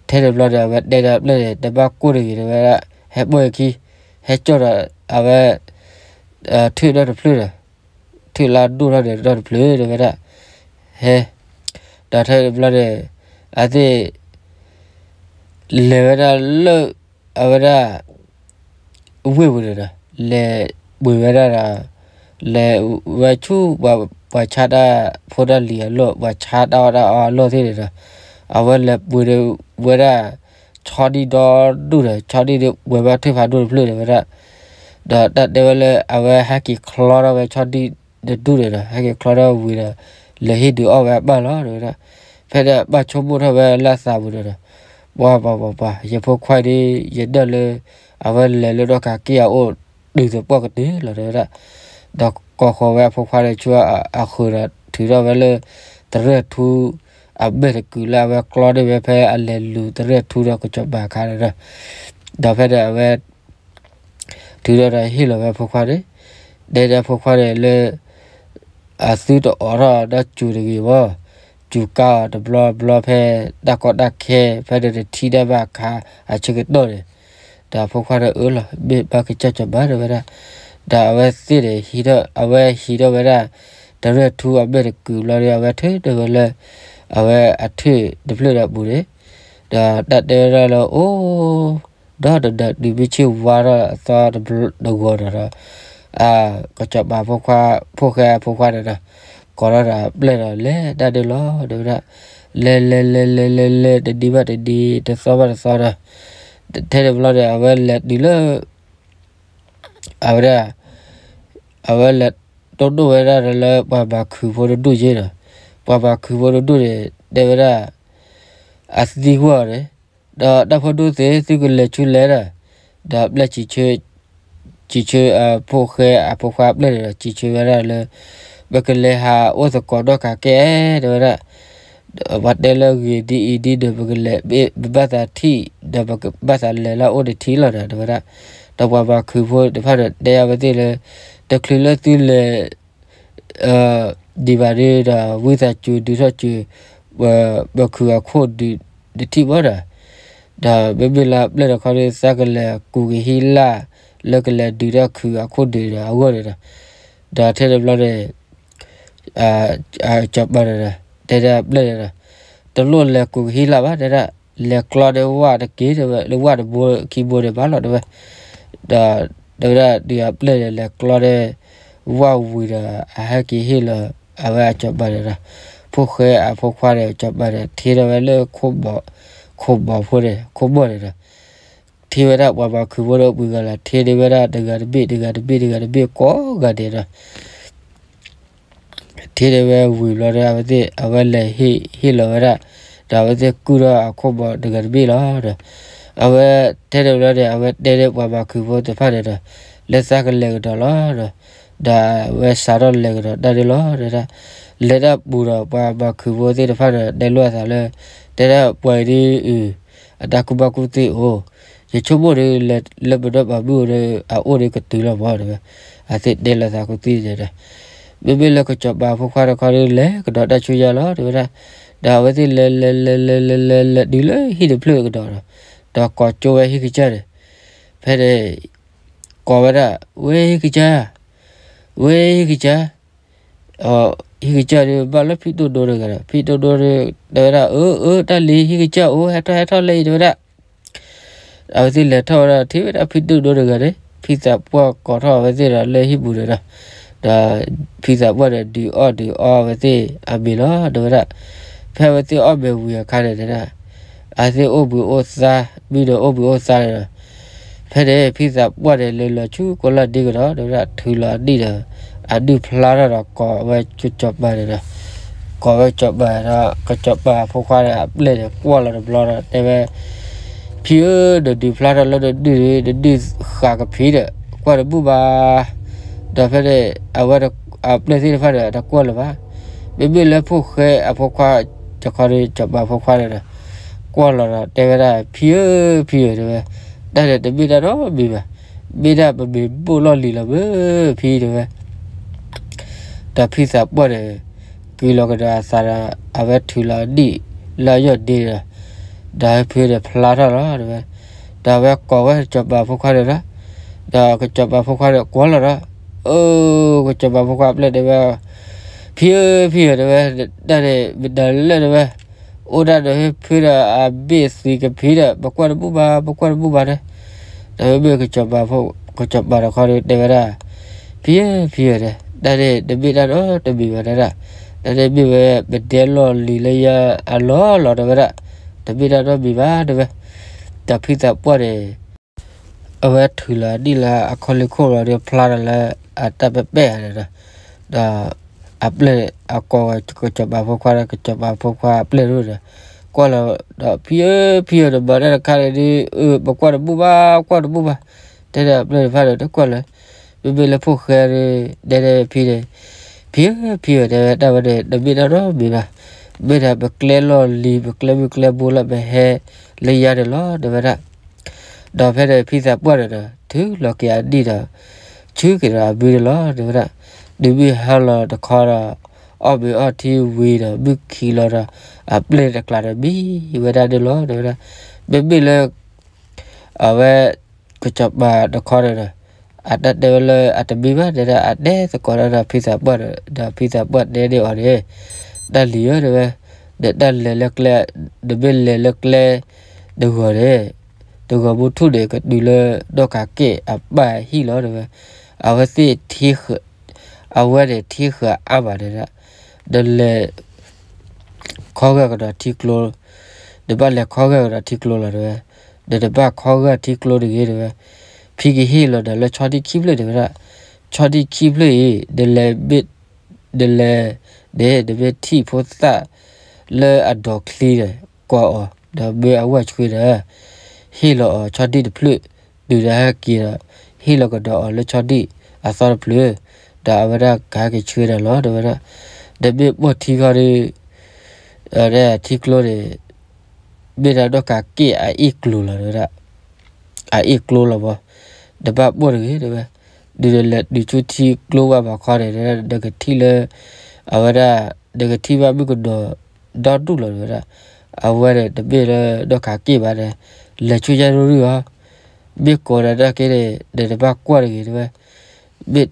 ထဲန့ၣ်ဘျီန့ၣ် အဝဲတဲဒီးအပျဲၢ်န့ၣ် တဘၣ်ကိၢ်တဂ့ၤ တဲဝဲဒၣ်, ဟဲပိာ်အခံ, ဟဲကၠီၣ်ဒီးအဝဲ ထၢၣ်နီတဖျၢၣ်ဒီး, ထၢၣ်လၢဒိၣ်ထီၣ်န့ၣ်နီတဖျၢၣ် တဲဝဲဒၣ်, ဟဲ, ဒီးထဲန့ၣ်ဘျီန့ၣ် အသ့ၣ် လဲၤဝဲဒၣ်လၢ အဝဲဒၣ် ဝ့ၢ်ပူၤန့ၣ်ဒီး လဲၤပှ့ၤဝဲဒၣ်ဒီး လဲၤဝဲဆူ ပှၤဆါတၢ်ဖိတၢ်လံၤအလီၢ် ပှၤဆါတၢ်အီၣ်တၢ်အီအလီၢ်သ့ၣ်န့ၣ်ဒီး အဝဲလဲၤပှ့ၤဝဲဒၣ် ဆီဒံၣ်ဒီဒူၣ်ဒီး ဆီဒံၣ်ဒီးပှ့ၤဘၣ်ထၢၣ်ဖးဒိၣ်တဖျၢၣ် တဲဝဲဒၣ်. ဒီးတၢ်တဲဝဲလၢအဝဲဟဲက့ၤချီထီၣ်ဝဲဆီဒံၣ်တဒူၣ်န့ၣ်ဒီး ဟဲက့ၤချီထီၣ်ဝံၤဒီး လဲၤဟ့ၣ်ဒုးအီၣ်ဝဲအပၢ်လီၤ တဲဝဲဒၣ်. ဖဲန့ၣ်အပၢ်ဆိကမိၣ်ထီၣ်ဝဲလၢအသးပူၤန့ၣ်ဒီး ပှၤပှၤပှၤပှၤ ယဖိခွါဒ် ယဒၢၣ်လၢ အဝဲလဲၤလၢနီၢ်ကးက့ၢ်အအိၣ် တုၤသပှၢ်ကတၢၢ်လီၤ တဲဝဲဒၣ်. ဒီးကိးဃီၤဝဲအဖိခွါန့ၣ်ဆူအဃၢၤဒီး ထုးထီၣ်ဝဲလၢ သရဲၣ်ထူ အမဲာ်တကုာ်လၢအဝဲကျီန့ၢ်ဝဲဖဲအလဲၤလူၤသရဲၣ်ထူဒီးကစီၤပၤအခါန့ၣ်ဒီး ဒီးဖဲန့ၣ်အဝဲ ထုးထီၣ်ဒီးဟ့ၣ်လီၤဝဲအဖိခွါန့ၣ်, တဲဒၣ်အဖိခွါန့ၣ်လၢ အသုတအိးထီၣ်ဒီးစူၤတဂ့ၤမီၢ်, စူၤကါအီၤတဘျီဘျီဖဲတၢ်ကီတၢ်ခဲ ဖဲန့ၣ်တထံၣ်တၢ်ဘၣ်အခါအဆၢကတီၢ်န့ၣ်, ဒီးအဖိခွါန့ၣ်အၢၣ်လီၤ မ့ၢ်ဘၣ်ကစၢ်စီၤပၤ တဲဝဲဒၣ်. ဒီးအဝဲသ့ၣ်န့ၣ် အဝဲဟံးထီၣ်ဝဲဒၣ် သရဲၣ်ထူအမဲာ်တကုာ်ဘျီဒီး အဝဲထုးထီၣ်ဝဲလၢ အဝဲအထၢၣ်တဖျၢၣ်ဒီးအပူၤန့ၣ်, ဒီးတၢ်တဲဝဲဒၣ်လၢအိၣ် ဒီးတနၤတုၤမ့ၢ်ဆ့ၣ်ဝါထီၣ်အသီတဂီၤဒီးဒီး ကစီၤပၤဖိခွါ ဖိၣ်ဃဲအဖိခွါန့ၣ်ဒီး ကိးထီၣ်ဒီးအပျဲၢ်ဒီး လဲၤတၢ်ဒုးလီၤ တဲဝဲဒၣ်. လဲၤလဲၤလဲၤလဲၤလဲၤလဲၤ တနံၤဘၣ်တနံၤ တသီဘၣ်တသီဒီး ထဲန့ၣ်ဘျီန့ၣ် အဝဲလဲၤတုၤလၢ အဝဲဒၣ် အဝဲလဲၤတိၢ်ဒိၣ်ဝဲဒၣ်လၢပှၤမၤခုးဖိတဒူၣ်က့ဒီး ပှၤမၤခုးဖိတဒူၣ်န့ၣ် တဲဝဲဒၣ် အသံကွၢ်အီၤန့ၣ်, ဒီးတၢ်ဖိဒိၣ်သ့ၣ် သုကလဲၤဆူလဲၣ်ဒီး, ဒီးပျဲၢ်စံးဆၢ စံးဆၢ ဖိၣ်ဃဲအဖိခွါအပျဲၢ်န့ၣ်ဒီး စံးဆၢဝဲဒၣ်လၢ ပကလဲၤဟးအိၣ်သကိးနီၢ်ကးကဲ တဲဝဲဒၣ်. ပှၤတဲလၢဂ့ၤဒ်အံၤဒ်ဒီး ပကလဲၤ ပဘၣ်သးထံၣ် ဒီးပကဘၣ်သးလဲၤလၢအအိၣ်တထံၣ်လီၤဒီး တဲဝဲဒၣ်. ဒီးပှၤမၤခုးဖိတဖၣ်န့ၣ် တဲအဝဲသ့ၣ်လၢ တချုးလၢသုလဲၤ ဒံးဘၣ်ဒီး ဝံသးစူၤဒုးထီၣ်စူၤ ပခုးအခိၣ်ဒုးတထံၣ်ဘၣ်ဒီး, ဒီးမ့မ့ၢ်လၢအပျဲၢ်တခီဒီး သးကလဲၤကူးကဟံးလၢ် လၢကလဲၤဒုးထီၣ်ခုးအခိၣ်ဒုးဒီးအဂီၢ်န့ၣ်ဒီး, ဒီးထဲန့ၣ်ဘျီန့ၣ် စီၤပၤန့ၣ်ဒီး တဲဒၣ်အပျဲၢ်န့ၣ်ဒီး တလိၣ်လဲၤကူးကဟံးလၢ်ဘၣ် တဲဒၣ်, လဲၤကျီန့ၢ်ဝၣ်တက့ၢ် တဲဝဲ, လၢဝၣ်တဘိခံဘိန့ၣ်ဘၣ်လီၤ တဲဝဲ. ဒီး တဲဝဲဒၣ် ဒုးအပျဲၢ်န့ၣ် လဲၤကျီန့ၢ် ဝၣ်ဝံၤဒီး အဟဲက့ၤဟ့ၣ်လီၤ အဝဲအစီၤပၤန့ၣ်ဒီး ဖိၣ်ဃဲအဖိခွါန့ၣ် စီၤပၤန့ၣ် ထံၣ်ထီၣ်ဝဲလၢ ခိၣ်ဘီၣ်ဖိန့ၣ် ခိၣ်ဘီၣ်န့ၣ်ဒီး ထံၣ်ဝဲဒၣ်ပှၤမၤခုးဖိဒီးပှဲၤဂၤလီၤ ထံၣ်န့ၢ်ဝဲဒၣ်တဂၤတဘ့ၣ် တဂၤတဘ့ၣ် တဂၤတဘ့ၣ်ကိးဂၤဒဲးဒီး ထံၣ်န့ၢ်ဝဲဝံၤဘျီဒီး အဝဲသ့ၣ် အဝဲလဲၤဟ့ၣ် ဟ့ၣ်လီၤဝဲဒၣ်, ဒီးအဝဲသ့ၣ်ကုၢ်ထီၣ်အခိၣ်ဘီၣ်တဂၤတဘ့ၣ်လီၤဒီး အဝဲထဲန့ၣ်ဘျီန့ၣ် အဝဲတဲန့ၢ်ပှၤမၤခုးဖိတဖၣ်န့ၣ်ဒီး လၢသးကလဲၤကဒီးလီၤဒီး ဒီးအဝဲစးထီၣ်လဲၤကဒီးတၢ်န့ၣ်လီၤ တဲဒၣ်. လဲၤတၢ်ပူၤဒီးပှၤမၤခုးဖိသ့ၣ်တဖၣ်န့ၣ် တဲလိာ်အသးလၢ တဲဒၣ်ပှၤအံၤဒ်အံၤ အတၢ်ကူၣ်ဘၣ်ကူၣ်သ့အိၣ်, ယဆိကမိၣ်ဒီး လၢပဒီပုၢ်ဝဲၢ်မုၣ်ဒီး အအိၣ်ဒီးကတုၤလီၤမး တဲဝဲ. အဝဲသ့ၣ်တဲလီၤသးကူၣ်သံန့ၣ်ဒီး, မ့မ့ၢ်လၢကစီၤပၤဖိခွါတခီဒီး လဲၤကဒီးတၢ်ဆူညါလီၤ တဲဝဲဒၣ်. ဒီးအဝဲသ့ၣ်လဲၤလဲၤလဲၤလဲၤလဲၤလဲၤလဲၤတုၤလၢဟံၣ်တဖျၢၣ်ကဒီးဒီး, ဒီးကိးကၠိဝဲဟံၣ်ကစၢ်န့ၣ်, ဖဲန့ၣ် ကိးဝဲဒၣ်, ဝဲဟံၣ်ကစၢ်, ဝဲဟံၣ်ကစၢ်, ဟံၣ်ကစၢ်ဒီး ဘၣ်လၢဖံတိၢ်ဒိတဂၤဒီး ဖံတိၢ်ဒိဒီး တဲဝဲဒၣ်, အၢ အၢ တၢ်လံၤ ဟံၣ်ကစၢ်အိၣ် ဟဲထီၣ်ဟဲထီၣ်လၢအံၤ တဲဝဲဒၣ်. အဝဲသ့ၣ်လဲၤထီၣ်ဝဲဒၣ် ထံၣ်ဝဲဒၣ်ဖံတိၢ်ဒိတဂၤန့ၣ် ဖံသးပှၢ်ကိးထီၣ်အဝဲသ့ၣ်ဒီးလၢဟံၣ်ပူၤန့ၣ်ဒီး, ဒီးဖံသးပှၢ်န့ၣ် ဒုးအီၣ်ဒုးအီအဝဲသ့ၣ်အမ့ၤလီၤ တဲဝဲဒၣ်. ဖဲအဝဲသ့ၣ်အီၣ်မ့ၤဝံၤအခါန့ၣ်တဲဒၣ်, အဝဲသ့ၣ်အိၣ်ဘှံးအိၣ်သါ, မုၢ်ဒီးအိၣ်ဘှံးအိၣ်သါန့ၣ်ဒီး, ဖဲန့ၣ် ဖံသးပှၢ်န့ၣ် လဲၤလီၤဆူကိးလီၢ်ဒ့ကဒီး တဲဝဲဒၣ် ထုးလီၤအနံၣ်ဒီး အဒုၣ်ဖျါထီၣ်ဒီး ကိးဝဲကစီၤပၤန့ၣ်ဒီး, ကိးဝဲကစီၤပၤဒီး ကစီၤပၤဖိခွါန့ၣ် အပျဲၢ်န့ၣ် ကွၢ်လီၤတဘျီဒီး တဲဝဲ, ဖံဧၢ, နဒုးဖျါထီၣ်လၢနဒုၣ်န့ၣ် နဒုၣ်ဃးကဖံးဒီး ကွၢ်တဘူၣ်ဘၣ်. ဒီးဖဲန့ၣ် အဝဲအပျဲၢ်သ့ၣ်တဖၣ်န့ၣ် တကွၢ်လၢၤဘၣ်. မ့မ့ၢ်လၢဖိၣ်ဃဲအဖိခွါတခီဒီး စီၤပၤဖိခွါန့ၣ်ဒီး ကွၢ်လီၤဒီး တဲဝဲဒၣ် ဖံဧၢ, ဖံဧၢ တဲဝဲ, တၢ်န့ၣ်တမ့ၢ်တၢ်နီတမံၤဘၣ်. မ့ၢ်ဒၣ်ပမ့ၤဘိၣ်လီၢ်လံၤလီၤမ့ၢ် ဖံတဲဝဲ. ဒီးဖံသးပှၢ်န့ၣ် ကုၤလီၤကဒီးအသးဒီး အဝဲထုးလီၤအနံၣ်လၢအယီၢ်ဒ့ဒီး, ဒီးဖုန့ၣ်ဖျါထီၣ်လီၤ တဲဝဲ. ဒီးအဝဲကိးဝဲစီၤပၤဖိခွါန့ၣ်ဒီး, ဒီးကစီၤပၤဖိခွါန့ၣ်ကွၢ်လီၤဒီး, အၢ, ကစီၤပၤဖိခွါအပျဲၢ်တဲဝဲ, ဖံဧၢ, ဖံဧၢ တဲဝဲ, တၢ်န့ၣ် မတၤလဲၣ် တဲဝဲ, အိၣ်ဒၣ်ဒီးဖုဒီးအဘ့ၣ်သံးကဖံးဒီး ပကွၢ်တဘူၣ်ဘၣ်, ပကွၢ်တဘူၣ်ဘၣ် တဲ. ဒီးမ့မ့ၢ်ကစီၤပၤဖိ, ကစီၤပၤတခီဒီးတဲဝဲဒၣ်, ဖံဧၢ, ဖံဧၢ တဲ, တၢ်န့ၣ်တမ့ၢ်တၢ်နီတမံၤဘၣ် တဲဒၣ်. တၢ်န့ၣ်မ့ၢ်ဝဲပဒဲလီၢ်လံၤလၢယၤအလီၢ်လီၤ တဲဝဲဒၣ်. တမ့ၢ်တၢ်နီတမံၤဘၣ် တဲဝဲ. ဒီးဖံသးပှၢ်န့ၣ် အဝဲထုးလီၤအနံၣ်လၢအခီၣ်လ့ၢ်ခိၣ်လီၤဒီး ဖျါထီၣ်လၢအတၢ်ပဲာ်ပဲာ်ဧါန့ၣ်ဒီး, ဒီးအပျဲၢ်အကိးဝဲကစီၤပၤဖိခွါဒီး ကစီၤပၤဖိခွါအပျဲၢ်ဒၣ်ဒီး, ကွၢ်လီၤဒီး ဖံဧၢ, ဖံဧၢ နမၤတၢ်တခါန့ၣ်ဒီး, အၢ, ပကွၢ်တဘူၣ်ဘၣ်, ကွၢ်တဘူၣ်ဘၣ်, တဲဒီးအပျဲၢ်တဖၣ်ဒီး တကွၢ်လၢၤ. မ့မ့ၢ်လၢဖိၣ်ဃဲဒီး တဲဒီးဖံန့ၣ်, ဖံဧၢ, ဖံဧၢ တဲဝဲ, တၢ်ဝဲန့ၣ် တမ့ၢ်တၢ်နီတမံၤဘၣ်. မ့ၢ်ဒၣ်ပကျဲလီၢ်လံၤ ပကျဲမုၢ်ကျဲဘိလၢပဟဲလၢယၤန့ၣ်လီၤ တဲဝဲဒၣ်. ဒီးဖဲန့ၣ်ဖံသးပှၢ်န့ၣ်ဒီး ထုးလီၤက့ၤအနံၣ်ဒီး ဆူက့ၤဒီးအဘုန့ၣ်လီၤ တဲဝဲဒၣ်. တုၤမုၢ်ဟါလီၤတခီဒီး အီၣ်မ့ၤအီထံဝံၤဒီး မုၢ်ခံလီၤဒီး အပျဲၢ်တကျါန့ၣ်မံဝဲဒၣ်န့ၣ်လီၤ တဲဝဲဒၣ်. မ့မ့ၢ်လၢ အဝဲ ကစီၤပၤတခီန့ၣ်ဒီး အတၢ်တဲဝဲလၢအတမံၤဘၣ် တဲဒၣ် အတဲသကိးတၢ်ဒီးဖံသးပှၢ်ဒီး ဒီးဖံသးပှၢ်တဲန့ၢ်အီၤန့ၣ်, တၢ်လံၤဧၢ တဲဝဲ, နတၢ်လဲၤလၢကျဲ, နမ့ၢ်လဲၤလၢကျဲတဂီၤန့ၣ်, တဂီၤမူထူၣ်န့ၣ် ကတုၤလၢဒီကးက့ၣ်အပၢ်ဟံၣ်လီၤ တဲဝဲ. အဝဲသ့ၣ်ထံဃၢၤ, အဝဲန့ၣ်ထံဃၢၤအါမး တဲဒၣ်. နလဲၤ ခီဂာ်ကဒီးထံကျိ, နဘၣ်လဲၤခီဂာ်ကဒီးထံကျိလီၤ တဲဝဲ. နတဘၣ်ခီဂာ်ထံကျိတဂ့ၤ တဲဝဲ. ဖံကဟ့ၣ်လီၤနၤလၢဆီဒံၣ်ခံဖျၢၣ် တဲဝဲဒၣ်. ဆီဒံၣ်ခံဖျၢၣ်အံၤ နလဲၤမ့ၢ်, နလဲၤန့ၣ် နမ့ၢ်ထံၣ်ဖိသၣ်လၢအဒိးချံန့ၣ် ကိးအီၤ ဒီးမ့ၢ်အဝဲၢ်ဆှၢဒီး ဟ့ၣ်လီၤအီၤဆီဒံၣ်တဖျၢၣ်, တုၤနဟဲက့ၤဒီး ဟ့ၣ်လီၤကဒီးအီၤလၢဆီဒံၣ်အသီတဖျၢၣ်, ဒီးအဝဲဒၣ်ကဟဲက့ၤဆှၢနၤလီၤ တဲဝဲဒၣ်. နမ့ၢ်ပိာ်ထံခီဒီး ထံကျိန့ၣ် မ့ၢ်ဒၣ်ဒီကးက့ၣ်အအ့ၣ်ကျိၤလီၤ တဲဝဲဒၣ်. အအ့ၣ်ကျိၤလီၤဘီ, နဘၣ်ပိာ်တဂ့ၤ တဲဝဲ. ဒုးနလဲၤတုၤဆူထံကျိဘၣ်ဘၣ်ခီန့ၣ် နကထံၣ်လၢ အဝဲဒၣ် နကထံၣ်ဘၣ်မုၣ်ကနီၤဒီဒူၣ်လီၤ တဲဝဲဒၣ်. အဝဲန့ၣ်တမ့ၢ်လၢဒီကးက့ၣ်ဘၣ်ဒီး လဲၤဆူညါရူရူၢ်အီၤ, မ့ၢ်ကိးနၤနာ်က့န့ၣ် နတဘၣ်ကွၢ်တဂ့ၤ တဲဝဲ. မ့ၢ်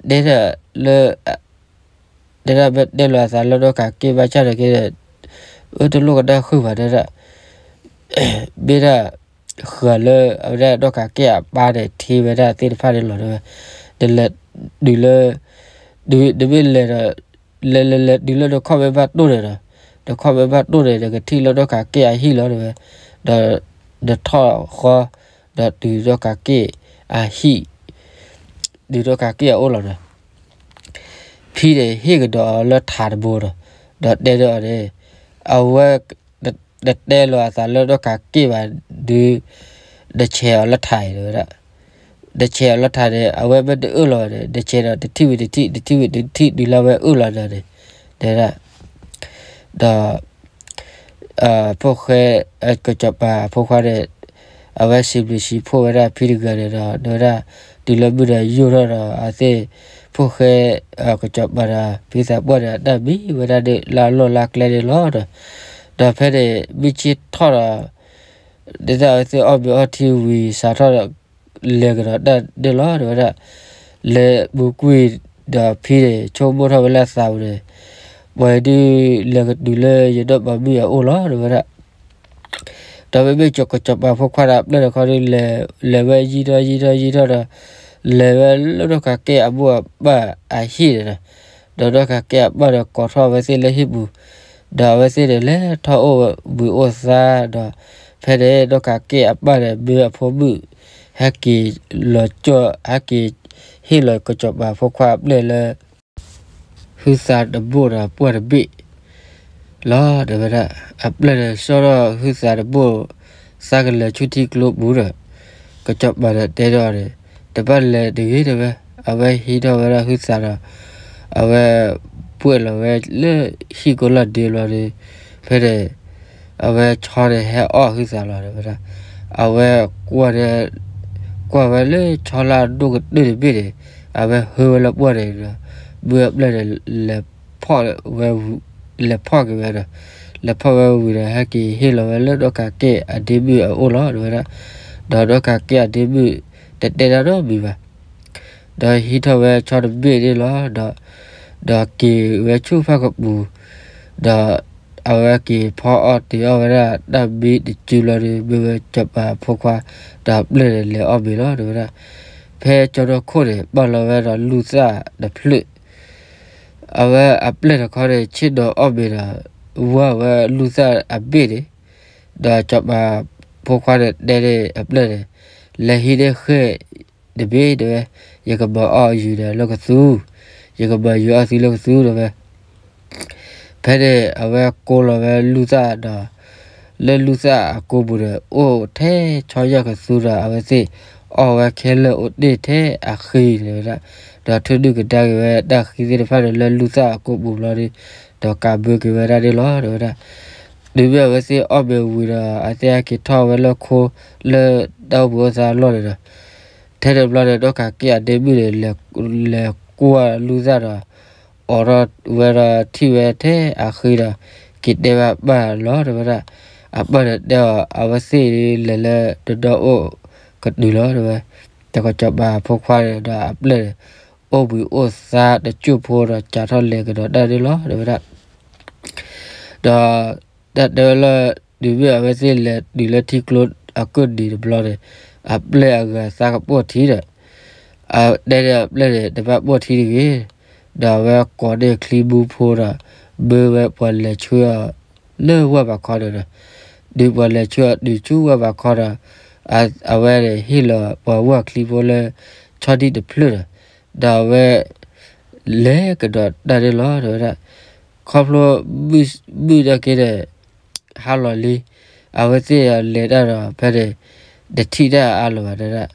တဲဒၣ်လၢ တဲဒၣ်မ့ၢ်တဲလီၤအသးလၢဒီကးက့ၣ်ဘၣ်ဆၣ်နာ်က့န့ၣ် အၢ တလိၣ်ကနၣ်ဃုာ်ဘၣ် တဲဒၣ်. မ့ၢ်ဒၣ် ဃၢၤလၢအဝဲဒၣ်ဒီကးက့ၣ်အပၢ်န့ၣ် ထံဝဲဒၣ်သ့ၣ်တဖၣ်န့ၣ်လီၤ တဲဝဲ. နလဲၤတုၤလၢ နမ့ၢ်လဲၤဒီး လဲၤလဲၤလဲၤတုၤလၢနခီၣ်မဲဘၣ်တိၢ်န့ၣ်ဒီး နခီၣ်မဲဘၣ်တိၢ်န့ၣ် နကထံၣ်လၢဒီကးက့ၣ်အဟံၣ်လီၤ တဲဝဲ. ဒီးနထီၣ်ဃီ ဒီးတုၤဒီကးက့ၣ်အဟံၣ် တုၤဒီကးက့ၣ်အအိၣ်လီၤဒီး ဖံန့ၣ်ဟ့ၣ်ကဒီးအီၤလၢထးတဘိဒီး ဒီးတဲဒီးအီၤန့ၣ် အဝဲ တတဲလီၤအသးလၢဒီကးက့ၣ်ဘၣ်ဒုး နဆဲးအီၤလၢထးအံၤ တဲဝဲဒၣ်. နဆဲးအီၤလၢထးန့ၣ် အဝဲမ့ၢ်တအၢၣ်လီၤဘၣ်န့ၣ် နဆဲးဒီးတထံၣ်ဝံၤတထံၣ် တထံၣ်ဝံၤတထံၣ် တုၤလၢအဝဲအၢၣ်လီၤနၤန့ၣ် တဲဝဲဒၣ်. ဒီး ဖိၣ်ဃဲ ကစီၤပၤဖိခွါန့ၣ် အဝဲစံးဘျုးစံးဖှိၣ်ဝဲဒၣ်ဖံတဂၤန့ၣ်ဒီး တဲဝဲဒၣ် တုၤလၢမုၢ်ဒီးယိာ်ထီၣ်ဒီး အဝဲသ့ၣ်ဖိၣ်ဃဲ ကစီၤပၤဒီးဖံသးပှၢ်န့ၣ် အတၢ်မံဝဲဒၣ်န့ၣ်လၢအလီၢ်လၢအကျဲန့ၣ်လီၤဒီး ဒီးဖဲန့ၣ် မုၢ်ဆ့ၣ်ထီၣ်ဒီး ဒ်သိးအဝဲသ့ၣ်အီၣ်မ့ၤအီထံဝံၤစးထီၣ်ဒီး လဲၤကဒီးတၢ်န့ၣ်လီၤ တဲဝဲဒၣ်. လဲၤပူၤကွံာ်ဒီးဖံန့ၣ် ဆိကမိၣ်ထီၣ်ဝဲလၢအသးပူၤန့ၣ် ပှၤဒုးလဲၤကတုၤလၢယဒီၣ်ပၤမုၣ်အအိၣ်လီၤ တဲဝဲဒၣ်. ဒီးမ့မ့ၢ်ကစီၤပၤဖိခွါဒီးအပျဲၢ်တခီဒီး လဲၤဝဲယံာ်ထီၣ်ယံာ်ထီၣ်ယံာ်ထီၣ်ဒီး လဲၤဝဲလၢဒီးကးကဲအမိၢ်အပၢ်အဟံၣ်န့ၣ်ဒီး ဒီးဒီးကးကဲအပၢ်ဒီးကိးထီၣ်အဝဲသ့ၣ်လၢဟံၣ်ပူၤ, ဒီးအဝဲသ့ၣ်န့ၣ်လဲၤထီၣ်အိၣ်ဘှံးအိၣ်သါဒီး ဖဲန့ၣ်ဒီးကးကဲအပၢ်န့ၣ် မၢအဖိမုၣ် ဟဲက့ၤလီၤကၠီၣ် ဟဲက့ၤဟ့ၣ်လီၤကစီၤပၤဖိခွါအပျဲၢ်လၢ ဟုသးတဘိၣ်ဒီးပှၢ်တဘ့ၣ်လီၤ တဲဝဲဒၣ်. အပျဲၢ်န့ၣ် ဆှၢထီၣ်ဟုသးတဘိၣ် သးကလဲၤဆူထံကျိပူၤဒီး ကစီၤပၤန့ၣ်တဲဒီးန့ၣ် တဘၣ်လဲၤတဂ့ၤ တဲဝဲ. အဝဲဟံးထီၣ်ဝဲဒၣ်ဟုသးဒီး အဝဲပှဲၢ်လီၤဝဲလၢဟံၣ်ကိးလီၢ်ဒ့ဘျီဒီး ဖဲန့ၣ် အဝဲဆီန့ၣ်ဟဲအီၣ်ဟုသးလီၤ တဲဝဲဒၣ်. အဝဲကွၢ်န့ၣ် ကွၢ်ဝဲလၢဆီလၢအဒိၣ်ကတၢၢ်တဘ့ၣ်န့ၣ် အဝဲဟၢဝဲလၢပှၢ်န့ၣ်ဒီး မၢအပျဲၢ်န့ၣ် လဲၤဖီၣ်ဝဲ လဲၤဖီၣ်က့ၤဝဲဒီး လဲၤဖီၣ်ဝဲဝံၤဒီး ဟဲက့ၤဟ့ၣ်လီၤဝဲလၢဒီးကးကဲအဒ့မုၣ်အအိၣ်လီၤ တဲဝဲဒၣ်. ဒီးဒီးကးကဲအဒ့မုၣ် တတဲတၢ်နီတမံၤဘၣ်. ဒီးဟံးထီၣ်ဝဲဆီတဘ့ၣ်န့ၣ်လီၤ ဒီး ဒီးက့ၤဝဲဆူဖၣ်ကပူၤ ဒီးအဝဲက့ၤဖီအီၣ်တ့ၤအီၣ်ဝဲဒၣ်တၢ်မံတစုဘျီဒီး မ့ၢ်ဝဲစီၤပၤဖိခွါ ဒီးအပျဲၢ်န့ၣ်လဲၤအီၣ်မ့ၤလီၤ တဲဝဲဒၣ်. ဖဲကၠီၤဒီခိၣ်န့ၣ် ပာ်လီၤဝဲဒီးလူၢ်သၣ်တဖျၢၣ် အဝဲအပျဲၢ်တခီန့ၣ် ဆ့ၣ်နီၤအီၣ်မ့ၤဒီး ဝၢ်ဝဲလူၢ်သၣ်အဘ့ၣ်န့ၣ်, ဒီးစီၤပၤဖိခွါန့ၣ်တဲန့ၣ်အပျဲၢ်န့ၣ်, လဲၤဟံးန့ၢ်ဃဲၢ်တဘ့ၣ်တဲဝဲ, ယကမၤအီၣ်ယုာ်ဒီးလၢကသူ, ယကမၤယုာ်အီၣ်သုလၢကသူတဲဝဲ. ဖဲန့ၣ်အဝဲကိးလီၤဝဲလူၢ်သၣ်ဒီး လၢလူၢ်သၣ်အကိပူၤန့ၣ် အိၣ်ထဲဆီညၣ်ကသူဒီး အဝဲသ့ၣ်အီၣ်ဝဲခဲလၢာ်အိၣ်တ့ၢ်ထဲအဃံတဲဝဲဒၣ်, ဒီးထုးဒုၣ်ကဒါက့ၤဝဲတၢ်ဃံသ့ၣ်တဖၣ်န့ၣ်လၢလူၢ်သၣ်အကိပူၤဘျီဒီး, ဒီးကးဘၢက့ၤဝဲဒၣ်န့ၣ်လီၤတဲဝဲဒၣ်. တုၤမ့ၢ်အဝဲသ့ၣ်အီၣ်မ့ၤဝံၤဒီး အဝဲသ့ၣ်ဟဲက့ၤထီၣ်ဝဲလၢခိလၢတၢ်အိၣ်ဘှံးအိၣ်သါအလီၢ်န့ၣ်ဒီး, ထဲန့ၣ်ဘျီန့ၣ် ဒီးကးက့ၣ်အဒ့မုၣ်န့ၣ် လဲၤကွၢ်လူၢ်သၣ်ဒီး အိးထီၣ်ဝဲဒီးထံၣ်ဝဲထဲအဃံဒီး က့ၤတဲဘၣ်အပၢ်လီၤတဲဝဲဒၣ်. အပၢ်န့ၣ်တဲအီၤ အဝဲသ့ၣ်လဲၤလၢတဒီအိၣ်ကတုၤလီၤတဲဝဲ. တကစီၤပၤဖိခွါန့ၣ်ဒီးအပျဲၢ်န့ၣ် အိၣ်ဘှံးအိၣ်သါတစိၢ်ဖိဒီး စးထီၣ်လဲၤကဒီးတၢ်န့ၣ်လီၤတဲဝဲဒၣ်. ဒီးတၢ်တဲဝဲလၢ တုၤမ့ၢ်အဝဲသ့ၣ်လဲၤတုၤလၢထံကျိအကုၢ်နံၤတဘျီန့ၣ်, အပျဲၢ်အဂၤသးကပိာ်ထံဒီး တဲန့ၢ်အပျဲၢ်န့ၣ် တဘၣ်ပိာ်ထံတဂ့ၤ, ဒီးအဝဲကိးန့ၢ်ချံမူဖိဒီး မၢဝဲပှၤလဲၤဆှၢအီၤလၢဝၢ်ဘးခီန့ၣ်ဒီး, တုၤပှၤလဲၤဆှၢအီၤတုၤဆူဝၢ်ဘးခီဒီး, အဝဲန့ၣ်ဟ့ၣ်လီၤပှၤဝၢ်ချံဖိလၢ ဆီဒံၣ်တဖျၢၣ်ဒီး, ဒီးအဝဲ လဲၤကဒီးတၢ်န့ၣ်လီၤတဲဝဲဒၣ်. ခီဖျိမုၢ်တၢ်က့ၤန့ၣ် ဟါလီၤလံ, အဝဲသ့ၣ်လဲၤတၢ်ဒီး ဖဲန့ၣ် တထံၣ်တၢ်အါလၢၤဘၣ်တဲဒၣ်.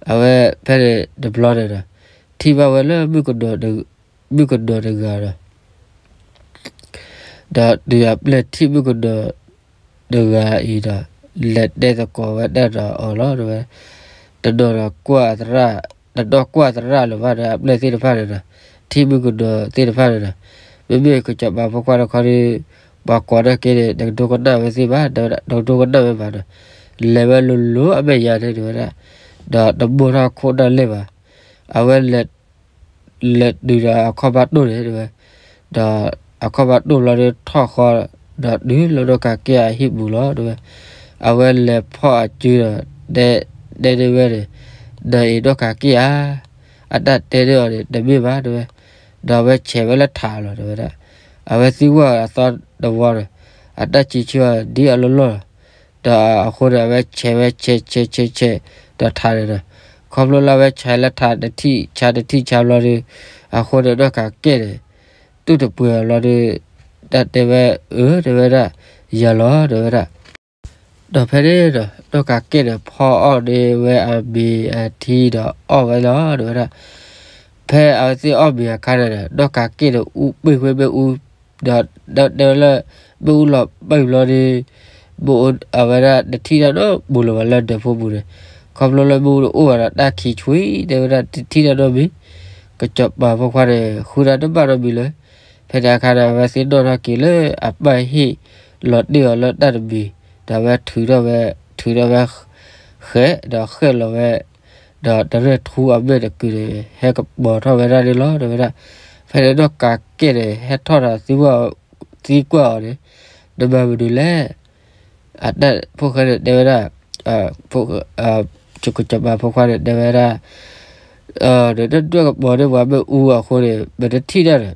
အဝဲဖဲန့ၣ်တဘျီန့ၣ်ဒီး ထံၣ်ဘၣ်ဝဲလၢ မုၣ်ကနီၤတဂၤဒီး ဒီးတုၤအပျဲၢ်ထံၣ်မုၣ်ကနီၤတဂၤအံၤဒီး လဲၤတဲသကိးဝဲဒၣ်ဒီးအီၤလီၤတဲဝဲ. တနီၤဒီးကွၢ်သရၣ်, တနီၤကွၢ်သရၣ်လၢၤဘၣ်ဒီး အပျဲၢ်သ့ၣ်တဖၣ်န့ၣ်ဒီး ထံၣ်မုၣ်ကနီၤသ့ၣ်တဖၣ်န့ၣ်ဒီး မ့မ့ၢ်ကစီၤပၤဖိခွါတခီဒီး ပှၤကိးဒၣ်က့ၤန့ၣ် တကဒိကနၣ်ဝဲသ့ၣ်ဘၣ်, တကဒိကနၣ်ဝဲဘၣ်ဒီး လဲၤဝဲလိၤလိၤအမဲာ်ညါန့ၣ်တဲဝဲဒၣ်. ဒီးတဘိၣ်ထီၣ်ခိၣ်ဒၣ်လဲၣ်ဘၣ်. အဝဲလဲၤ လဲၤတုၤဒီးအခီၣ်ဘၣ်တိၢ်န့ၣ်တဲဝဲ, ဒီးအခီၣ်ဘၣ်တိၢ်ဘျီဒီး ထီၣ်ဃီဒီးတုၤလၢဒီကးက့ၣ်အဟံၣ်ပူၤလီၤတဲဝဲ. အဝဲလဲၤဖီၣ်အစုဒီး တဲ, တဲန့ၢ်ဝဲန့ၣ်, နအံၤဒီကးက့ၣ်ဧါ, အတၢ်တဲန့ၢ်အီၤန့ၣ် တမ့ၢ်ဘၣ်တဲဝဲ. ဒီးအဝဲဆဲးဝဲလၢထးလီၤတဲဝဲဒၣ်. အဝဲသံကွၢ်အသီတဝီဒီး အတၢ်စံးဆၢအီၤဒ်အလီၢ်လီၢ်လီၤ. ဒီးအဃိန့ၣ် အဝဲဆဲးဝဲဆဲးဆဲးဆဲးဆဲး ဒီးထးန့ၣ်ဒီး ခီဖျိလၢအဝဲဆဲးလၢထးတထံၣ်ဆါတထံၣ်ဆါဘျီဒီး အဃိန့ၣ် ဒီကးက့ၣ်န့ၣ် တူၢ်တပှဲၤအီၤဘျီဒီး တၢ်တဲဝဲ အၢ တဲဝဲဒၣ်, ယၤလီၤတဲဝဲဒၣ်. ဒီးဖဲန့ၣ်ဒီး ဒီကးက့ၣ်န့ၣ် ဖီအီၣ်န့ၢ်ဝဲအမ့ၤအထံဒီးအီၣ်ဝဲလီၤတဲဝဲဒၣ်. ဖဲအဝဲသ့ၣ်အီၣ်မ့ၤအခါန့ၣ်ဒီး ဒီကးက့ၣ်န့ၣ် အူပ့ၢ်ကွ့မ့ၣ်အူ, ဒီးတဲဝဲလၢ မ့ၣ်အူလီၤပံာ်ဘျီဒီး မ့ၣ်အူအဝဲဒၣ်တထံၣ်တၢ်နီတမံၤလၢၤဘၣ်လၢဒၢးဖိပူၤန့ၣ်, ခီဖျိလၢမ့ၣ်အူတအိၣ်ဘၣ်ဒီးတၢ်ခံးဆှံ တဲဝဲဒၣ်တထံၣ်တၢ်နီတမံၤ, ကစီၤပၤဖိခွါန့ၣ် ဃုတၢ်တဘၣ်နီတမံၤလၢၤ. ဖဲန့ၣ်အခါန့ၣ် အဝဲသ့ၣ်နီၣ်ထီၣ်က့ၤလၢအပၢ်ဟံၣ်လီၤတ့ၢ်အီၤလၢတၢ်တမံၤ, ဒီးအဝဲထုးထီၣ်ဝဲ, ထုးထီၣ်ဝဲ ဃဲး, ဒီးဃဲးလီၤဝဲ, ဒီးတရဲၣ်ထူအမဲာ်တကုာ်န့ၣ် ဟဲကပီၤထီၣ်ဝဲဒၣ်န့ၣ်လီၤ တဲဝဲဒၣ်. ဖဲန့ၣ်နီၢ်ကးကဲၣ်န့ၣ် ဟဲထီၣ်ဒီးသံကွၢ်အီၤန့ၣ်, နမၤမနုၤလဲၣ် အတၢ်ဖိၣ်ဃဲန့ၣ်တဲဝဲဒၣ်, ကစီၤပၤဖိခွါန့ၣ်တဲဝဲဒၣ်, နတဒွဲၣ်ကပီၤန့ၢ်ပှၤမ့ၣ်အူအဃိန့ၣ် ပတထံၣ်တၢ်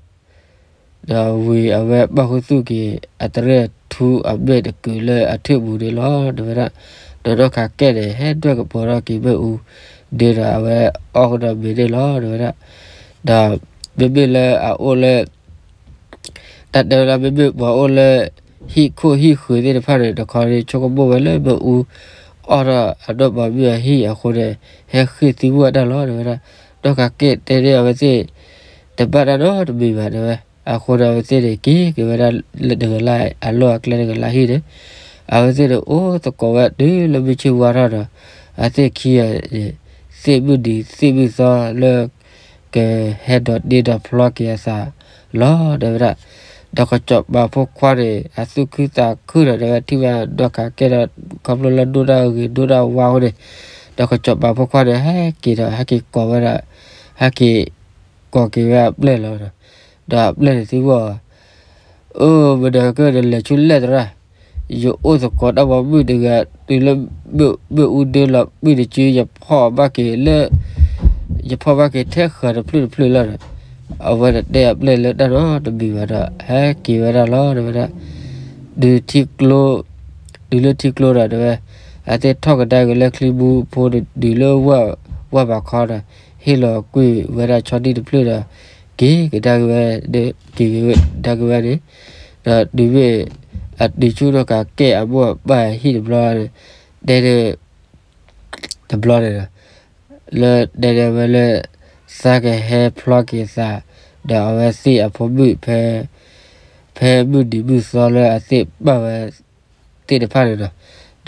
ဒီး, ဒီးဝံၤအဝဲပာ်ခူသူၣ်က့ၤ အတရဲၣ်ထူအမဲာ်တကုာ်လၢအထၢၣ်ပူၤန့ၣ်လီၤ တဲဝဲဒၣ်. ဒီးနီၢ်ကးကဲၣ်န့ၣ် ဟဲဒွဲၣ်ကပီၤထီၣ်က့ၤမ့ၣ်အူ ဒ်ဒီးအဝဲအီၣ်ကဒီးမ့ၤန့ၣ်လီၤ တဲဝဲဒၣ်. ဒီးမ့မ့ၢ်လၢအအိၣ်လၢ တၢ်တဲဝဲဒၣ် မ့မ့ၢ်ပှၤအိၣ်လၢ ဟံၣ်ခိၣ်ဟံၣ်ဃၢၤသ့ၣ်တဖၣ်န့ၣ် တခီန့ၣ် ဆိကမိၣ်ဝဲလၢမ့ၣ်အူအီၣ်ထီၣ်အနီၢ်ပၤမုၣ်အဟံၣ်အဃိန့ၣ် ဟဲဃ့ၢ်သံကွၢ်တၢ်လီၤ တဲဝဲဒၣ်. နီၢ်ကးကဲၣ်တဲန့ၢ်အဝဲသ့ၣ် တဘၣ်တၢ်နီတမံၤဘၣ် တဲဝဲ. အဃိန့ၣ် အဝဲသ့ၣ်န့ၣ်က့ၤက့ၤဝဲဒၣ်လၢတဂၤလၢ် အလီၢ်အကျဲတဂၤလၢ်ဟံၣ်န့ၣ်, အဝဲသ့ၣ်န့ၣ်အိၣ်သကိးဝဲတုၤလၢမုၢ်ဆ့ၣ်ဝါထီၣ်ဒီး အသ့ၣ်ခံဂၤန့ၣ် သ့ၣ်မုၢ်နံၤသ့ၣ်မုၢ်သီလၢ ကဟဲဒိးတ့ဒိးဖျီက့ၤအသးလီၤ တဲဝဲဒၣ်. ဒီးကစီၤပၤဖိခွါန့ၣ် အသူၣ်ခုသးခုဒီး တဲဝဲ ထံၣ်ဘၣ်နီၢ်ကးကဲၣ်ဒီး ခီဖျိလၢဒိၣ်တၢ်ဂ့ၤဒိၣ်တၢ်ဝါအဃိန့ၣ်, ဒီးကစီၤပၤဖိခွါန့ၣ် ဟဲက့ၤဒီး ဟဲက့ၤကိးဝဲဒၣ်, ဟဲက့ၤကိးက့ၤဝဲအပျဲၢ်လီၤဒီး, ဒီးအပျဲၢ်န့ၣ်သံကွၢ်အီၤ အိ မနုၤကဲ နလဲၤဆူလဲၣ်သရၣ်, ယအိၣ်သကိးတၢ်ပိာ်မုၣ်တဂၤ တုၤလၢမ့ၣ်အူဒၢလီၤပုၢ်တစု ယဖီၣ်ဘၣ်က့ၤလၢ ယဖီၣ်ဘၣ်က့ၤထဲဃၤတဖျၢၣ်တဖျၢၣ်လီၤဒီး, အဝဲန့ၣ်တဲအပျဲၢ်လၢတၢ်နီတမံၤဘၣ်ဒီး ဟဲက့ၤဝဲဒၣ်လီၤ တဲဝဲဒၣ်. တုၤထံကျိ, တုၤလၢထံကျိဒီး တဲဝဲ, အသ့ၣ်ထီၣ်ကဒါက့ၤလၢချံမူဖိန့ၣ် တုၤလၢဝၢ်ဘးခီဒီး ဟ့ၣ်လီၤကွံာ်ဝဲဒၣ်ဆီဒံၣ်တဖျၢၣ်ဒီး က့ၤကဒါက့ၤဝဲ, က့ၤကဒါက့ၤဝဲန့ၣ်, ဒီးတုၤမ့ၢ်အတုၤဆူနီၢ်ကးကဲၣ်အမိၢ်အပၢ်ဟံၣ်တဘျီန့ၣ်, တဲန့ၣ် တဘျီန့ၣ်ဒီး လၢတဲန့ၣ်ဝဲလၢ သးကဟဲဖျီက့ၤသး ဒီးအဝဲသ့ၣ်အဖိမုၣ်ဖဲ ဖဲမုၢ်နံၤမုၢ်သီလၢအသ့ၣ်ပာ်ဝဲသ့ၣ်တဖၣ်န့ၣ်ဒီး,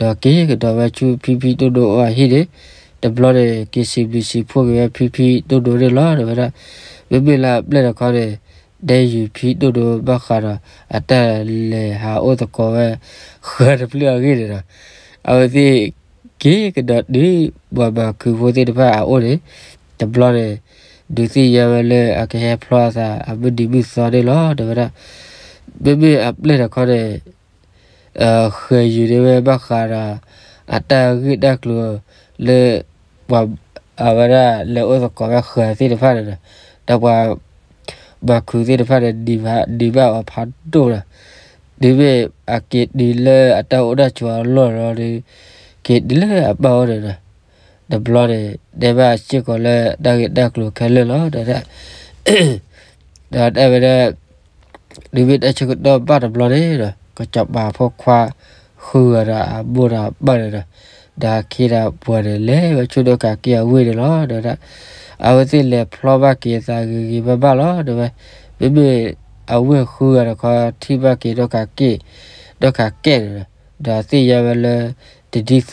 ဒီးက့ၤကဒီးဝဲဆူဖံဖံဒိၣ်ဒိၣ်အဟံၣ်န့ၣ်, တဘျီန့ၣ် က့ၤစံးဘျုးစံးဖှိၣ်က့ၤဝဲဖံဖံဒိၣ်ဒိၣ်န့ၣ်လီၤ တဲဝဲဒၣ်. မ့မ့ၢ်လၢအပျဲၢ်တခီန့ၣ် တဲယုာ်ဖံဒိၣ်ဒိၣ်ဘၣ်ဃးဒီး အတၢ်လဲၤဟးအိၣ်သကိးဝဲ ဃၤတဖျၢၣ်အဂ့ၢ်န့ၣ်ဒီး, အဝဲသ့ၣ် က့ၤကဒီးတုၤ ပှၤမၤခုးဖိသ့ၣ်တဖၣ်အအိၣ်န့ၣ်, တဘျီန့ၣ် ဒုးသ့ၣ်ညါဝဲလၢအကဟဲဖျီအသး အမုၢ်နံၤမုၢ်သီန့ၣ်လီၤ တဲဝဲဒၣ်. မ့မ့ၢ်အပျဲၢ်တခီန့ၣ် ဃဲၤယုာ်န့ၢ်ဝဲဘၣ်ဃးဒီး အတၢ်ဂ့ၢ်တၢ်ကျိၤလၢ ပှၤအဝဲဒၣ်လဲၤအိၣ်သကိးဝဲဃၤသ့ၣ်တဖၣ်န့ၣ်ဒီး, ဒီးပှၤ မၤခုးသ့ၣ်တဖၣ်န့ၣ် ဒံးဘၣ်အီၤဖးဒိၣ်ဒီး, တုၤမ့ၢ်အက့ၤတုၤလၢအတၢ်အိၣ်တၢ်ဆိးအလီၢ်လီၤဒီး, က့ၤတုၤလၢအပၢ်အိၣ်န့ၣ်ဒီး, တဘျီန့ၣ် တဲဘၣ်စ့ၢ်ကီးလၢတၢ်ဂ့ၢ်တၢ်ကျိၤခဲလၢာ်လီၤ တဲဝဲဒၣ်. ဒီးတဲဝဲဒၣ် တုၤမ့ၢ်တၢ်ဆၢကတီၢ်ဘၣ်တဘျီန့ၣ်ဒီး ကစီၤပၤဖိခွါ ဃုဂၤဒီးအမိၢ်ဒီးအပၢ်န့ၣ်ဒီး, ဒီးအခ့ဒီးပှၤန့ၣ် လဲၤဝဲဆူနီၢ်ကးက့ၣ်အဝ့ၢ်န့ၣ်လီၤ တဲဝဲဒၣ်. အဝဲသ့ၣ်လဲၤဖျီဘၣ်က့ၤအသးဂ့ၤဂ့ၤဘၣ်ဘၣ်လီၤ တဲဝဲ. မ့မ့ၢ်အဝ့ၢ်ဃုဂၤတခီ ထံၣ်ဘၣ်က့ၤနီၢ်ကးက့ၣ်, နီၢ်ကးကဲၣ်န့ၣ်ဒီး, ဒီးသ့ၣ်ညါဝဲလၢ တဒ်သိးဒီး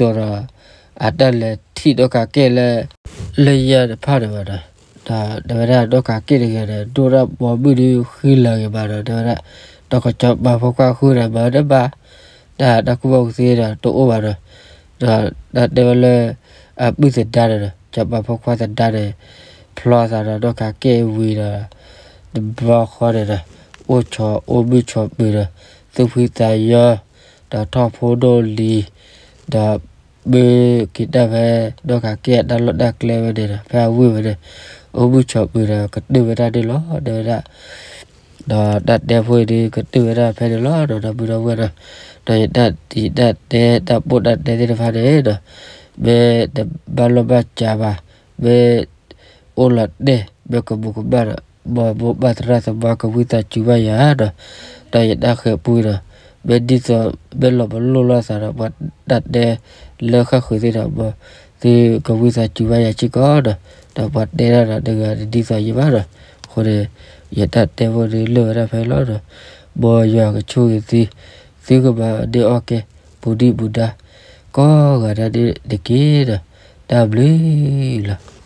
အတၢ်လဲၤထံၣ်နီၢ်ကးကဲၣ်လၢ လၢညါတဖၣ်န့ၣ်ဘၣ်ဒီး, ဒီးတဲဝဲဒၣ်နီၢ်ကးကဲၣ်တဂၤန့ၣ် ဒိၣ်ထီၣ်ပိာ်မုၣ်ဒုးဃံလၤဂ့ၤဘၣ်ဒီး တဲဝဲဒၣ်, ဒီးကစီၤပၤဖိခွါဃုဒီးမၤတဘၣ်, တၢ်တၢ်ကူၣ်ဘၣ်ကူၣ်သ့ဒီးတအိၣ်ဘၣ်ဒီး, ဒီးတၢ်တဲဝဲလၢ အပုၢ်သဒါန့ၣ်ဒီး စီၤပၤဖိခွါသဒါန့ၣ် ဖျီသးဒီးနီၢ်ကးကဲၣ်ဝံၤဒီး တဘျီဃီန့ၣ်ဒီး အိၣ်ဆိးအိၣ်မုာ်ဆိးပၢၤဒီး သူၣ်ဖှံသးညီ ဒီးထီၣ်ဖိဒိၣ်လံၤ, ဒီးမ့ၢ်က့ၤတၢ်ဖဲ နီၢ်ကးကဲၣ်အတၢ်လီၢ်တၢ်ကျဲဝဲန့ၣ်ဒီး ဖဲအဝ့ၢ်ဝဲန့ၣ် အိၣ်မုာ်ဆိးပၢၤဒီးကတၢၢ်ဝဲဒၣ်န့ၣ်လီၤ တဲဝဲဒၣ်. ဒီးတၢ်တဲဖိအံၤဒုးကတၢၢ်ဝဲဒၣ်ဖဲန့ၣ်လီၤ ဒီးဒီပုၢ်ဒီဝဲၢ်ဒီး, ဒီးယတၢ်တံၤတၢ်တဲတၢ်ပိၢ်တၢ်တဲသ့ၣ်တဖၣ်န့ၣ်ဒီး, မ့ၢ်တဘၣ်လိာ်ဘၣ်စးဘၣ်, မ့ၢ် အိၣ်လီၤတဲာ် မ့ၢ်ကမူးကမၣ်ဒီး မ်မိၢ်ပၢ်သရၣ်သမါကဝံသးစူၤဘၣ်ယၤဒီး, ဒီးယတၢ်ဃဲၤပူဒီး, မ့ၢ်ဒ်သိး မ့ၢ်လီၤပလိာ်လိာ်သးဒီး ပှၤတၢ်တဲလၢဃၣ်ဃုာ်သ့ၣ်ဒီး မ်သုကဝံသးစူၤဘၣ်ယၤစ့ၢ်ကီးဒီး, ဒီးပှၤတဲဒၣ်ဒီးတဂၤတဒ်သိးယၤဘၣ်ဒီး, အဃိန့ၣ် ယတၢ်တဲဖိဒုးလၢာ်ဝဲဒၣ်ဖဲလီၤဒီး, မ်ယွၤကဆိၣ်ဂ့ၤသု, သုကမၤန့ၢ်အီၣ်ကဲ ပူၤဒံၣ်ပူၤဒါ ကိးဂၤဒဲးန့ၣ်တက့ၢ်ဒီး တၢ်ဘျုးလီၤ.